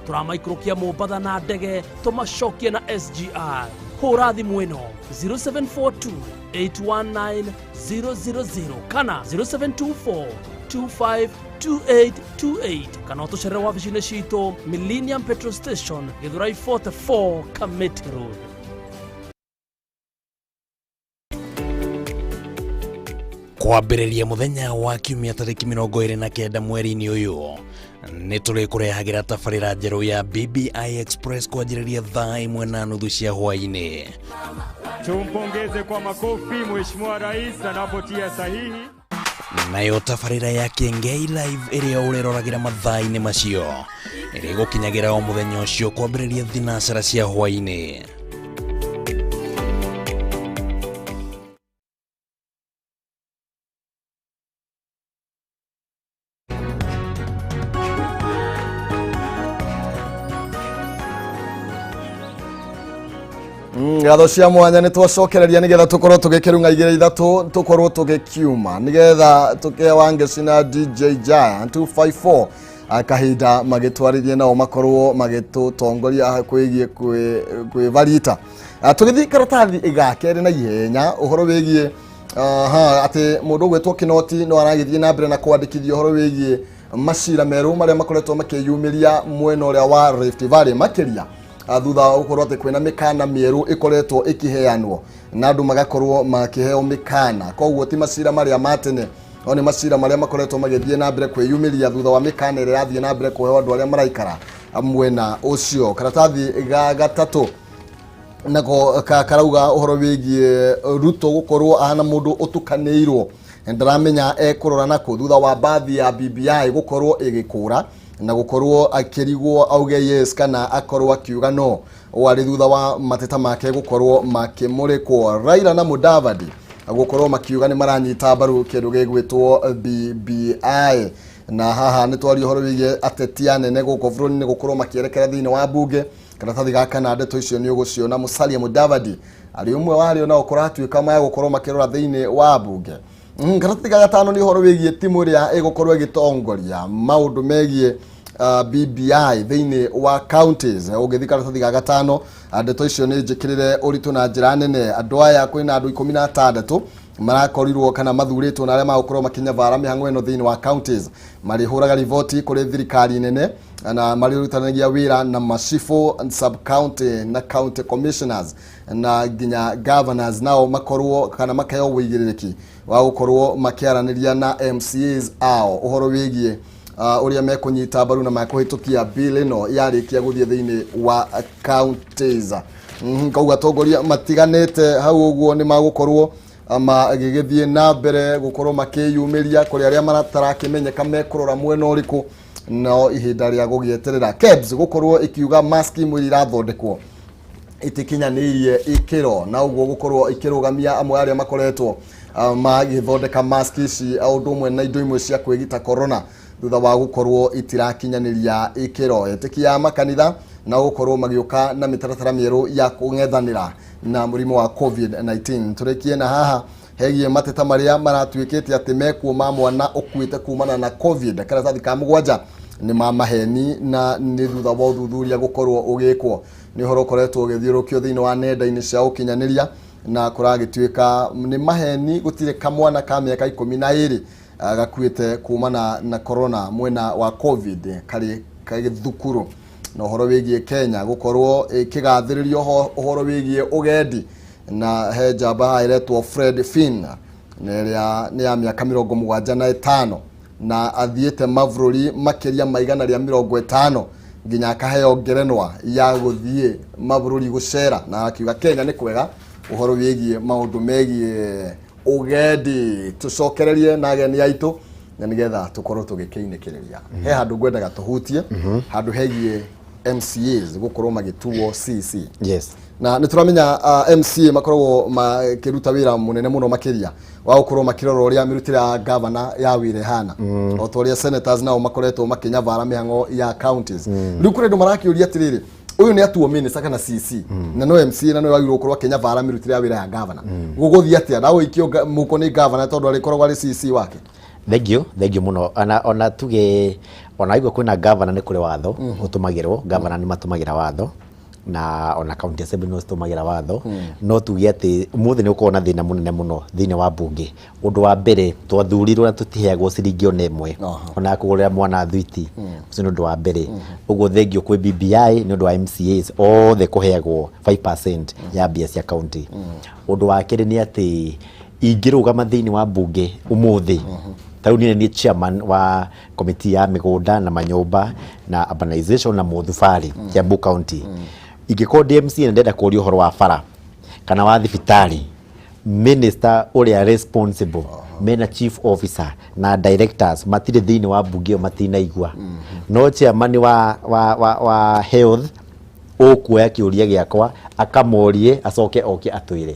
Tũramaikũrũkia Mombatha na ndege tũmacokie na SGR. Hũra thimũ ĩno 0742 819 000 kana 0724 252828 kana ũtũcerere wabici-inĩ citũ Millennium Petrol Station, Githurai 44, Kamiti Road. Kwambĩrĩria mũthenya wa kiumia tarĩki 29 mweri-inĩ ũyũ nĩ tũrĩkũrehagĩra tabarĩra njerũ ya BBI Express kwanjĩrĩria thaa 1:30 cia hwaĩ-inĩ. Tumpongeze kwa makofi Mheshimiwa Rais anapotia sahihi. Nayo tabarĩra ya Kĩengei Live ĩrĩa ũrĩroragĩra mathaa-inĩ macio ĩrĩgũkinyagĩra o mũthenya ũcio kwambĩrĩria thinacara cia hwaĩ-inĩ. Ngatho cia mwanya nĩ twacokereria nĩgetha tũkorwo tũgĩkĩrung'a igĩrĩ ithatũ tũkorwo tũgĩkiuma nĩgetha tũkewa ngeci na DJ Giant 254 kahinda magĩtwarithie nao makorwo magĩtũtongoria kwĩgiĩ kwĩvarita. Tũgĩthiĩ karatathi ga kerĩ na ihenya ũhoro wĩgiĩ atĩ mũndũ ũgwĩtwo Kinoti no aragĩthiĩ na mbere na kwandĩkithia ũhoro wĩgiĩ macira merũ marĩa makoretwo makĩyumĩria mwena ũrĩa wa Rift Valley makĩria thutha wa gũkorwo atĩ kwĩna mĩkana mĩerũ ĩkoretwo ĩkĩheanwo na andũ magakorwo makĩheo mĩkana. Koguo ti macira marĩa ma tene, no nĩ macira marĩa makoretwo magĩthiĩ na mbere kwĩyumĩria thutha wa mĩkana ĩrĩa yathiĩ na mbere kũheo andũ arĩa maraikara mwena ũcio. Karatathi ga gatatũ nako karauga ũhoro wĩgiĩ Ruto gũkorwo ahana mũndũ ũtukanĩirwo, ndaramenya ekũrora nakũ thutha wa bathi ya BBI gũkorwo ĩgĩkũra na gũkorwo akĩrigwo auge yes kana akorwo akiuga no, warĩ thutha wa mateta make gũkorwo makĩmũrĩkwo. Raila na Mudavadi gũkorwo makiuga nĩ maranyita mbaru kĩndũ gĩgwĩtwo BBI. Na haha nĩ twaria ũhoro wĩgiĩ ateti anene gũkũ bũrũri-inĩ gũkorwo makĩerekera thĩinĩ wa bunge. Karatathi gaka na ndeto icio nĩ ũgũciona. Musalia Mudavadi arĩ ũmwe wa arĩa onao kũratuĩka maya gũkorwo makĩrora thĩinĩ wa bunge. Karatathi ga gatano nĩ ũhoro wĩgiĩ timu ĩrĩa ĩgũkorwo ĩgĩtongoria maũndũ megiĩ BBI thĩinĩ wa counties. Ũngĩthiĩ karatathi ga gatano, ndeto icio nĩ njĩkĩrĩre ũritũ na njĩra nene. Andũ aya kwĩna andũ 16 marakorirwo kana mathurĩtwo na arĩa magũkorwo makĩnyabara mĩhang'o ĩno thĩinĩ wa counties, marĩhũraga riboti kũrĩ thirikari nene na marĩrutanagia wĩra na macibũ, sub county na county commissioners na nginya governors, nao makorwo kana makaheo ũigĩrĩrĩki wa gũkorwo makĩaranĩria na MCAs ao ũhoro wĩgiĩ ũrĩa mekũnyita mbaru na mekũhĩtũkia bill ĩno yarĩkia gũthiĩ thĩinĩ wa counties. Koguo atongoria matiganĩte hau ũguo nĩ magũkorwo magĩgĩthiĩ na mbere gũkorwo makĩyumĩria kũrĩ arĩa matarakĩmenyeka mekũrora mwena ũrĩkũ, no ihinda rĩa gũgĩeterera KEBS gũkorwo ĩkiuga maski imwe iria irathondekwo itikinyanĩirie ikĩro, na ũguo gũkorwo ikĩrũgamia amwe arĩa makoretwo magĩthondeka maski ici o ũndũ ũmwe na indo imwe cia kwĩgita corona thutha wa gũkorwo itirakinyanĩria ikĩro. Etĩkia a makanitha na gũkorwo magĩũka na mĩtaratara mĩerũ ya kũng'ethanĩra na mũrimũ wa COVID-19. Tũrĩkie na haha hegie mateta marĩa maratuĩkĩte atĩ mekuo ma mwana ũkuĩte kumana na COVID. Karatathi ka mũgwanja nĩ ma maheni na nĩ thutha wa ũthuthuria gũkorwo ũgĩkwo. Nĩ ũhoro ũkoretwo ũgĩthiũrũkio thĩinĩ wa nenda-inĩ cia ũkinyanĩria na kũragĩtuĩka nĩ maheni, gũtirĩ kamwana ka mĩaka 12 gakuĩte kumana na corona mwena wa COVID karĩ thukuru. Na ũhoro wĩgiĩ Kenya gũkorwo ĩkĩgathĩrĩrio ũhoro wĩgiĩ ũgendi, na he njamba haha ĩretwo Fred Finn na ĩrĩa nĩ ya mĩaka 75 na athiĩte mabũrũri makĩria ma 150 nginya akaheo ngerenwa ya gũthiĩ mabũrũri gũcera, na akiuga Kenya nĩ kwega ũhoro wĩgiĩ maũndũ megiĩ ũgendi. Tũcokererie na ageni aitũ Na nĩgetha tũkorwo tũgĩkĩinĩkĩrĩria he handũ ngwendaga tũhutie, handũ hegiĩ MCAs gũkorwo magĩtuo CC. Na nĩ tũramenya MCA makoragwo makĩruta wĩra mũnene mũno makĩria wa gũkorwo makĩrora ũrĩa mĩrutĩre ya gavana ya wĩra ĩhana, o ta ũrĩa senators nao makoretwo makĩnyabara mĩhang'o ya counties. Rĩu kũrĩ andũ marakĩũria atĩrĩrĩ, ũyũ nĩ atuo minister kana CC na no MCA na no wagĩrĩirwo gũkorwo akĩnyabara mĩrutĩre ya wĩra ya gavana, gũgũthiĩ atĩa na ũikio mũko nĩ gavana tondũ arĩkoragwo arĩ CC wake? Thank you, thank you muno. Ona tuge ona igua kwina governor, nĩ kũrĩ watho ũtũmagĩrwo. Governor nĩ matũmagĩra watho na ona county assembly no citũmagĩra watho. No tuge atĩ ũmũthĩ nĩ ũkorwo na thĩna mũnene mũno thĩinĩ wa mbunge. Ũndũ wa mbere, twathurirwo na tũtiheagwo ciringi ona ĩmwe ona ya kũgũrĩra mwana thwiti. Ũcio nĩ ũndũ wa mbere. Ũguo thengio kwĩ BBI nĩ ũndũ wa MCAs othe kũheagwo 5% ya mbia cia county. Ũndũ wa kerĩ nĩ atĩ ingĩrũgama thĩinĩ wa mbunge ũmũthĩ, ta rĩu niĩ nĩ chairman wa committee ya mĩgũnda na manyũmba na urbanization na mũthubarĩ Kiambu County, ingĩkorwo ndĩ MCA na ndĩrenda kũria ũhoro wa bara kana wa thibitarĩ, minister ũrĩa responsible mena chief officer na directors matirĩ thĩinĩ wa mbunge ĩyo, matinaigua. No chairman wa health ũkuoya kĩũria gĩakwa akamorie, acoke oke atwĩre.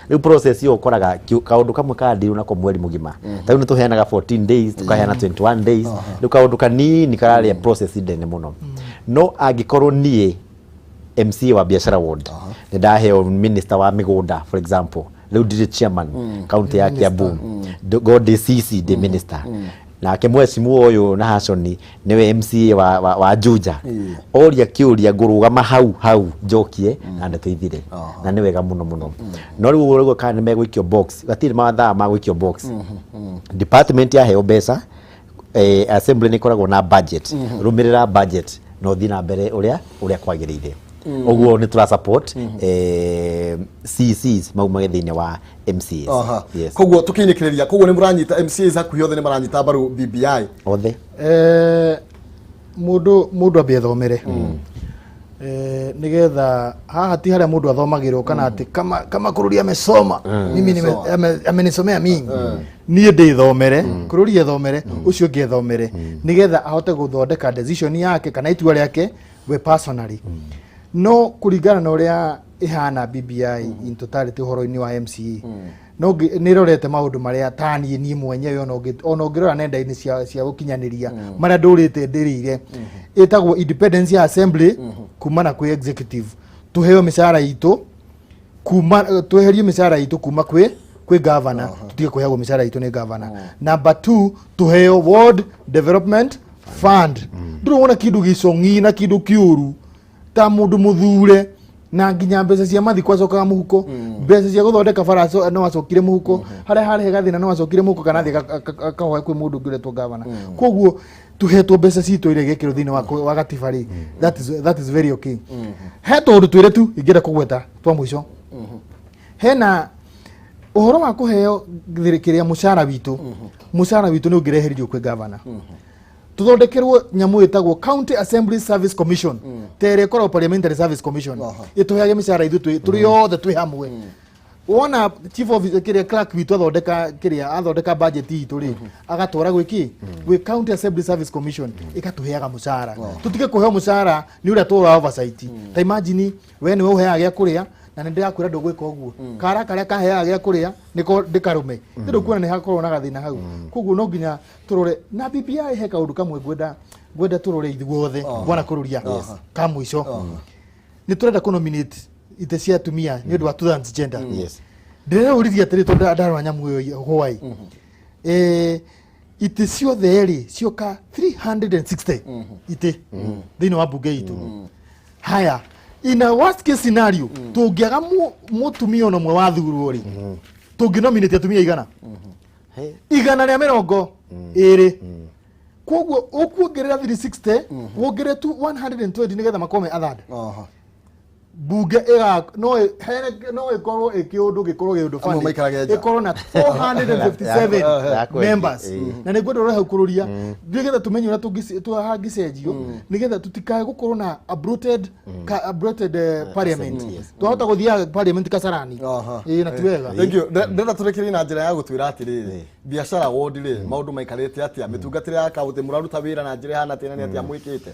Rĩu process ĩyo ũkoraga kaũndũ kamwe karandirwo nako mweri mũgima. Ta rĩu nĩ tũheanaga 14 days, tũkaheana 21 days. Rĩu kaũndũ kanini kararĩa process nene mũno. No angĩkorwo niĩ MCA wa biashara ward nĩ ndaheo minister wa mĩgũnda, for example, rĩu ndirĩ chairman county ya Kiambu, go ndĩ CC, ndĩ minister, nake mheshimiwa ũyũ na Hashoni nĩwe MCA wa Juja, oria kĩũria ngũrũgama hau hau njokie na ndeto ithire, na nĩ wega mũno mũno. No rĩu ũguo kana nĩ megũikio box, gatirĩ mathaa ma gũikio box. Department yaheo mbeca, assembly nĩ ĩkoragwo na budget, rũmĩrĩra budget na ũthiĩ na mbere ũrĩa kwagĩrĩire. Ũguo nĩ tũra support CCs maumage thĩinĩ wa MCAs. Yes. Koguo tukiinĩkĩrĩria, koguo nĩ mũranyita MCAs hakuhĩ othe nĩ maranyita mbaru BBI? Othe. Mũndũ ambe ethomere nigetha haha ti harĩa mũndũ athomagĩrwo kana atĩ kama kũrũri amesoma, mimi amenisomea mingi. Niĩ ndĩthomere, kũrũri ethomere, ũcio ũngĩ ethomere, nigetha ahote gũthondeka decision yake kana itua rĩake we personally. No kũringana na ũrĩa ĩhana BBI in totality ũhoro-inĩ wa MCA, no nĩ ĩrorete maũndũ marĩa ta niĩ mwenyewe ona ũngĩrora nenda-inĩ cia gũkinyanĩria marĩa ndũrĩte ndĩrĩire, ĩtagwo independence ya assembly kumana kwĩ executive. Tũheo mĩcara itũ kuma, tweherie mĩcara itũ kuma kwĩ governor, tutige kũheagwo mĩcara itũ nĩ governor. Number 2, tũheo ward development fund. Ndũrĩ wona kĩndũ gĩcong'i na kĩndũ kĩũru ta mũndũ mũthure na nginya mbeca cia mathiko acokaga mũhuko, mbeca cia gũthondeka bara no acokire mũhuko, harĩa harĩ gathĩna no acokire mũhuko kana athiĩ akahoe kwĩ mũndũ ũngĩ ũretwo gavana. Koguo tuhetwo mbeca citũ iria igekĩrwo thĩinĩ wa gatiba rĩ, that is very okay. He tũũndũ twĩrĩ tu ingĩenda kũgweta twa mũico. Hena ũhoro wa kũheo kĩrĩa mũcara witũ nĩ ũngĩreheririo kwĩ gavana, tuthondekerwo nyamũ ĩtagwo County Assembly Service Commission, ta ĩrĩa ĩkoragwo Parliamentary Service Commission, ĩtũheage mĩcara ithuĩ tũrĩ othe twĩ hamwe. Wona chief officer, kĩrĩa clerk witũ athondeka, kĩrĩa athondeka budget itũ rĩ, agatwara gwĩki gwĩ County Assembly Service Commission, ĩgatũheaga mũcara, tũtige kũheo mũcara nĩ ũrĩa tũra oversight. Ta imagine we nĩwe ũheaga gĩa kũrĩa na nĩ ndĩrakwĩra ndũgwĩka ũguo, kara karĩa kaheaga gĩa kũrĩa nĩko ndĩkarũme, nĩ ndũkuona nĩ hakorwo na gathĩna hau. Koguo no nginya tũrore na BBI. He kaũndũ kamwe ngwenda tũrore ithuothe, bwana kũrũria, ka mũico. Nĩ tũrenda kũ nominate itĩ cia atumia nĩ ũndũ wa transgender. Ndĩreũririe atĩrĩ, tondũ ndarora nyamũ ĩyo hwaĩ, itĩ ciothe rĩ cioka 360 itĩ thĩinĩ wa mbunge itũ. Haya, in a worst case scenario, tũngĩaga mũtumia ona ũmwe wathurwo rĩ, tũngĩ nominate atumia igana? 120. Koguo ũkuongerera 360, wongerere tu 120 nĩgetha makorwo me athird. Bunge ĩga no no ĩkorwo ĩ kĩũndũ gĩkorwo gĩ ũndũ Amwe funny. maikarage nja. Ĩkorwo na 457 Ya kwendia, members. Na nĩ ngwenda ũrehe ũkũrũria nĩgetha tũmenye ũrĩa hangĩcenjio nĩgetha tũtikae gũkorwo na aborted aborted parliament. Twahota gũthiaga parliament Kasarani. Ĩĩ, na ti wega. Thank you. Ndĩrenda tũrĩkĩrie na njĩra ya gũtwĩra atĩrĩrĩ, biacara ward rĩ, maũndũ maikarĩte atĩa, mĩtungatĩre ya kaũntĩ, mũraruta wĩra na njĩra ĩhana atĩa, na nĩ atĩa mwĩkĩte?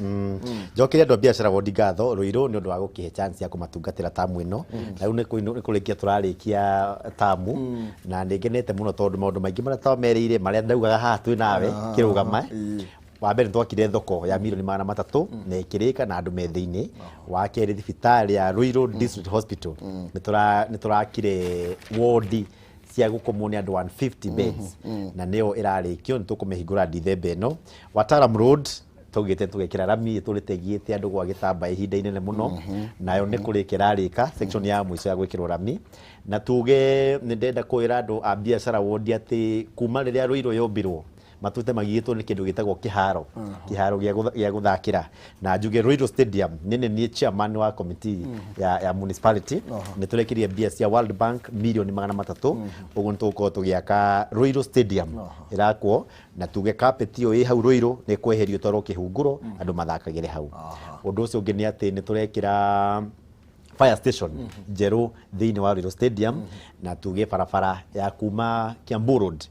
Njokeria andũ a biacara wondi ngatho Ruiru nĩ ũndũ wa gũkĩhe chance ya kũmatungatĩra tamu ĩno. Na rĩu nĩ kũrĩkia tũrarĩkia tamu, na nĩ ngenete mũno tondũ maũndũ maingĩ marĩa twamerĩire, marĩa ndaugaga haha twĩ nawe kĩrũgama. Wa mbere, nĩ twakire thoko ya mirioni 300 na ĩkĩrĩka na andũ me thĩinĩ. Wa kerĩ, thibitarĩ ya Ruiru District Hospital, nĩ tũrakire wodi cia gũkomwo nĩ andũ 150 beds, na nĩyo ĩrarĩkio, nĩ tũkũmĩhingũra Dithemba ĩno. Watalam Road tũgĩte tũgekĩra rami ĩtũrĩte ĩgiĩte andũ gwa gĩtamba ihinda inene mũno, nayo nĩ kũrĩka ĩrarĩka section ya mũico ya gwĩkĩrwo rami. Na tuge nĩ ndenda kwĩra andũ a biacara wondi atĩ kuma rĩrĩa Ruiru yombirwo, matũte magigĩtwo nĩ kĩndũ gĩtagwo kĩharo gĩa gũthakĩra. Na njuge Ruiru Stadium, nĩ niĩ chairman wa committee ya municipality, nĩ tũrekĩrie mbia cia World Bank mirioni 300. Ũguo nĩ tũgũkorwo tũgĩaka Ruiru Stadium, ĩrakwo. Na tuge carpet ĩyo ĩ hau Ruiru nĩ kweherio twarwo kĩhunguro, andũ mathakagĩre hau. Ũndũ ũcio ũngĩ nĩ atĩ nĩ tũrekĩra fire station njerũ thĩinĩ wa Ruiru Stadium. Na tuge barabara ya kuma Kiambu Road,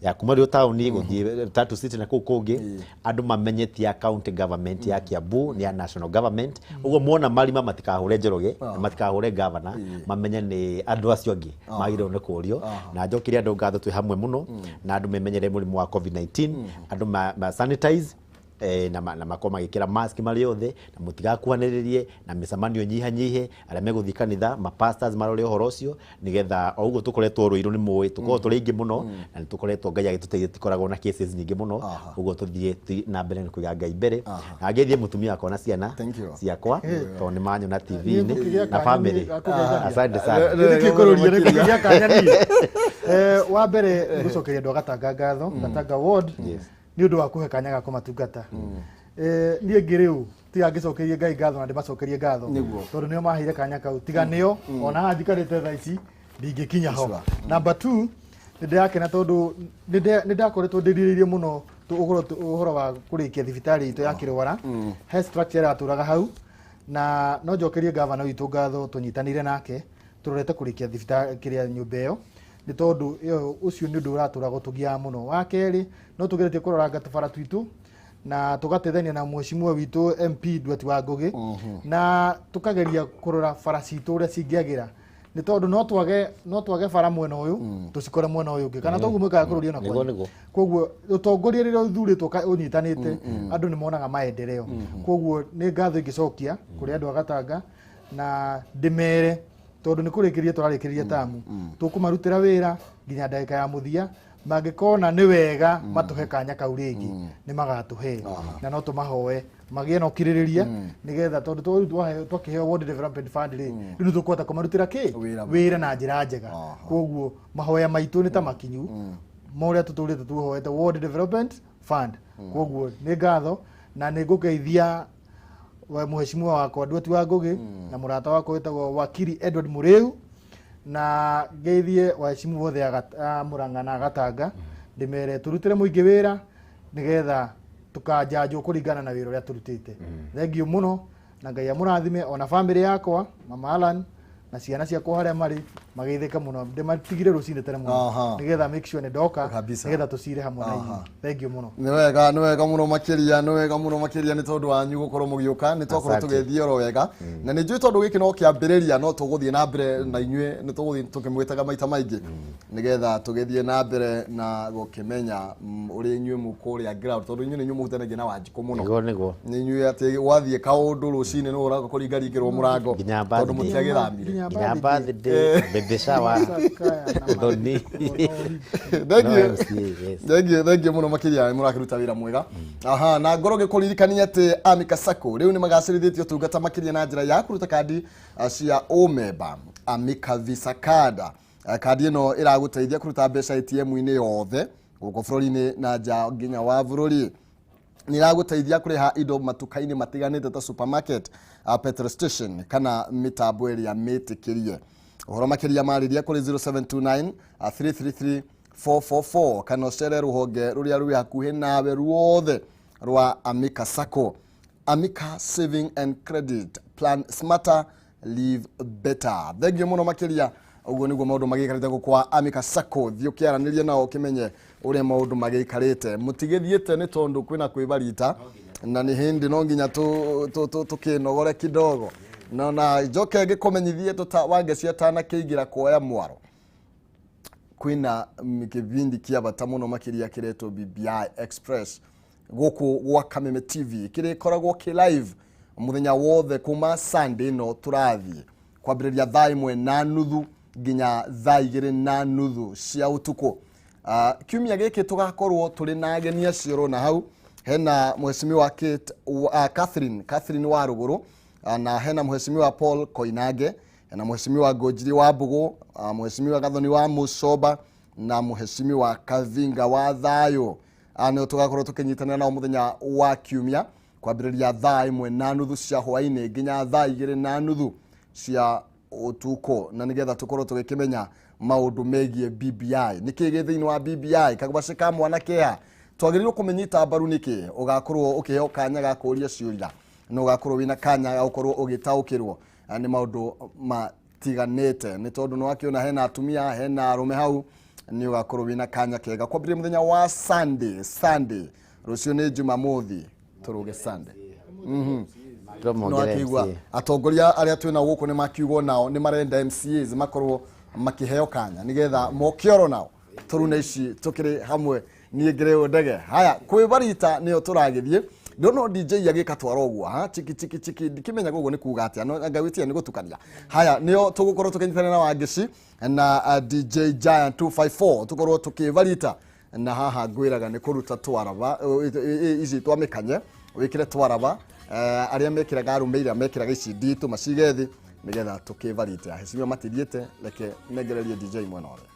ya kuma Ruiru taũni gũthiĩ Tatu City na kũu kũngĩ, andũ mamenye ti ya county government ya Kiambu, nĩ ya national government. Ũguo muona marima, matikahũre Njoroge na matikahũre governor, mamenye nĩ andũ acio angĩ magĩrĩirwo nĩ kũrio. Na njokerie andũ ngatho, twĩ hamwe mũno, na andũ memenyere mũrimũ wa COVID-19, andũ ma sanitize na makorwo magĩkĩra mask marĩ othe, na mũtigakuhanĩrĩrie, na mĩcemanio nyihanyihe. Arĩa megũthiĩ kanitha, mapastors marore ũhoro ũcio, nĩgetha o ũguo tũkoretwo Ruiru, nĩ mũĩ tũkoragwo tũrĩ aingĩ mũno, na nĩ tũkoretwo Ngai agĩtũteithia, tũtikoragwo na cases nyingĩ mũno. Ũguo tũthiĩ na mbere na kũiga Ngai mbere, na ngeithie mũtumia wakwa na ciana Thank you. ciakwa tondũ nĩ manyona TV-inĩ Nĩngũkĩgĩa na kanya family. niĩ gakũgeithania. Asante sana. Nĩkĩkũrũria nĩkũgĩa kanya niĩ. Wa mbere nĩ gũcokeria andũ a Gatanga ngatho, Gatanga ward, nĩ ũndũ wa kũhe kanya ga kũmatungata. Niĩ ngĩ rĩu tiga ngĩcokerie Ngai ngatho na ndĩmacokerie ngatho tondũ nĩo maheire kanya kau. Tiga nĩo, ona haha njikarĩte thaa ici ndingĩkinya ho. Number two, nĩ ndĩrakena tondũ nĩ ndakoretwo ndĩrirĩirie mũno ũhoro wa kũrĩkia thibitarĩ itũ ya Kĩrwara. He structure ĩratũraga hau, na no njokerie gavana witũ ngatho, tũnyitanĩire nake tũrorete kũrĩkia thibitarĩ kĩrĩa nyũmba ĩyo, nĩ tondũ ĩyo ũcio nĩ ũndũ ũratũraga ũtũgiaga mũno. Wa kerĩ, no tũgeretie kũroranga tũbara twitũ na tũgateithania na mheshimiwa witũ MP Nduati wa Ngũgĩ, na tũkageria kũrora bara citũ ũrĩa cingĩagĩra, nĩ tondũ no twage bara mwena ũyũ, tũcikore mwena ũyũ ũngĩ, kana toguo mwĩkaga kũrũria na Nĩguo, kwanyu. nĩguo. Koguo ũtongoria rĩrĩa ũthurĩtwo ũnyitanĩte, andũ nĩ monaga maendeleo. Koguo nĩ ngatho ingĩcokia kũrĩ andũ a Gatanga na ndĩmere tondũ nĩ kũrĩkĩrĩria tũrarĩkĩrĩria tamu, tũkũmarutĩra wĩra nginya ndagĩka ya mũthia. Mangĩkona nĩ wega matũhe kanya kau rĩngĩ, nĩ magatũhe, na no tũmahoe magĩe na ũkirĩrĩria, nĩgetha tondũ rĩu twakĩheo World Development Fund rĩ, rĩu nĩ tũkũhota kũmarutĩra kĩ Wĩra. wĩra na njĩra njega. Koguo mahoya maitũ nĩ ta makinyu ma ũrĩa tũtũrĩte tuhoete World Development Fund. Koguo nĩ ngatho, na nĩ ngũgeithia wa mheshimiwa wakwa Nduati wa Ngũgĩ na mũrata wakwa wĩtagwo Wakiri Edward Mũrĩu, na ngeithie waheshimu othe a Murang'a na Gatanga, ndĩmere tũrutĩre mũingĩ wĩra nĩgetha tũkanjanjwo kũringana na wĩra ũrĩa tũrutĩte. Thengiũ mũno, na Ngai amũrathime, ona bamĩrĩ yakwa, mama Alan na ciana ciakwa harĩa marĩ, mageithĩke mũno. Ndĩmatigire rũcinĩ tene mũno nĩgetha make sure nĩ ndoka nĩgetha tũcire hamwe na inyuĩ. Thengiũ mũno. Nĩ wega, nĩ wega mũno makĩria, nĩ wega mũno makĩria, nĩ tondũ wanyu gũkorwo mũgĩũka, nĩ twakorwo Asante. tũgĩthiĩ oro wega, na nĩ njũĩ tondũ gĩkĩ no kĩambĩrĩria, no tũgũthiĩ na mbere na inyuĩ, nĩ tũgũthiĩ tũkĩmwĩtaga maita maingĩ nĩgetha tũgĩthiĩ na mbere na gũkĩmenya ũrĩa inyuĩ mũkũrĩa ground, tondũ inyuĩ nĩ inyuĩ mũhutanagia na Wanjikũ mũno. Nĩguo, nĩguo. Nĩ inyuĩ atĩ gwathiĩ kaũndũ rũcinĩ nĩ ũraga kũringaringĩrwo mũrango Nginya tondũ birthday. mũtiagĩthamire. Nginya birthday, baby shower, thoni. Thank No you. MCA, yes. Thank you, thank you mũno makĩria, nĩ mũrakĩruta wĩra mwega. Aha, na ngoro gĩkũririkania atĩ Amika Sacco rĩu nĩ magacĩrithĩtie ũtungata makĩria na njĩra ya kũruta kandi cia ũmemba, Amika Visa Card. Kandi ĩno ĩragũteithia kũruta mbeca ATM-inĩ yothe gũkũ bũrũri-inĩ na nja nginya wa bũrũri. Nĩ iragũteithia kũrĩha indo matuka-inĩ matiganĩte ta supermarket, petrol station kana mĩtambo ĩrĩa mĩtĩkĩrie. Ũhoro makĩria marĩria kũrĩ 0729 333 444 kana ũcere rũhonge rũrĩa rwĩ hakuhĩ nawe ruothe rwa Amika Sacco. Amika Saving and Credit, plan smarter, live better. Thengiũ mũno makĩria. Ũguo nĩguo maũndũ magĩikarĩte gũkũ kwa Amika Sacco. Thiĩ ũkĩaranĩrie nao ũkĩmenye ũrĩa maũndũ magĩikarĩte. Mũtigĩthiĩte nĩ tondũ kwĩna kwĩbarita na nĩ hĩndĩ no nginya tũkĩnogore kidogo no na njoke ngĩkũmenyithie tũta Wangeci atanakĩingĩra kuoya mwaro kwĩna kĩbindi kĩa bata mũno makĩria kĩretwo BBI Express gũkũ gwa Kameme TV, kĩrĩkoragwo kĩ live mũthenya wothe kuma Sunday ĩno tũrathiĩ kwambĩrĩria 1:30 nginya 2:30 cia ũtukũ. Kiumia gĩkĩ tũgakorwo tũrĩ na ageni acio ũrona hau. Hena mheshimiwa Kate, Catherine wa Rũgũrũ, na hena mheshimiwa Paul Koinange, hena mheshimiwa Ngũnjiri wa Mbũgũ, mheshimiwa Gathoni wa Mũcoba na mheshimiwa Kavinga wa Thayũ. Nĩo tũgakorwo tũkĩnyitanĩra nao mũthenya wa kiumia kwambĩrĩria 1:30 cia hwaĩ-inĩ nginya 2:30 cia ũtukũ, na nĩgetha tũkorwo tũgĩkĩmenya maũndũ megiĩ BBI. Nĩkĩ gĩ thĩinĩ wa BBI? Kagwacĩ ka mwana keha twagĩrĩirwo kũmĩnyita mbaru nĩkĩ? Ũgakorwo ũkĩheo kanya ga kũũria ciũria na ũgakorwo wĩna kanya ga gũkorwo ũgĩtaũkĩrwo nĩ maũndũ matiganĩte, nĩ tondũ nĩ wakĩona hena atumia hena arũme hau. Nĩ ũgakorwo wĩna kanya kega kwambĩrĩria mũthenya wa Sunday. Rũciũ nĩ Jumamothi, tũrũge Sunday. No akĩigua atongoria arĩa twĩnao gũkũ nĩ makiugwo nao nĩ marenda MCAs makorwo makĩheo kanya nĩgetha moke oro nao tũrune ici tũkĩrĩ hamwe. Niĩ ngĩrĩ ndege haya kwĩbarita nĩyo tũragĩthiĩ. Ndona DJ agĩka twara ũguo ha chiki chiki chiki, ndikĩmenya ũguo nĩ kuga atĩa, no ngawĩtia nĩ gũtukania. Haya nĩyo tũgũkorwo tũkĩnyitanĩra na Wangeci na DJ Giant 254 tũkorwo tũkĩbarita na haha ngwĩraga nĩ kũruta twaraba ici twamĩkanye wĩkĩre twaraba. Arĩa mekĩraga arũme iria mekĩraga ici nditũ macige thĩ nĩgetha tũkĩbarite. Ahecimia matithiĩte, reke nengererie DJ mwena ũrĩa.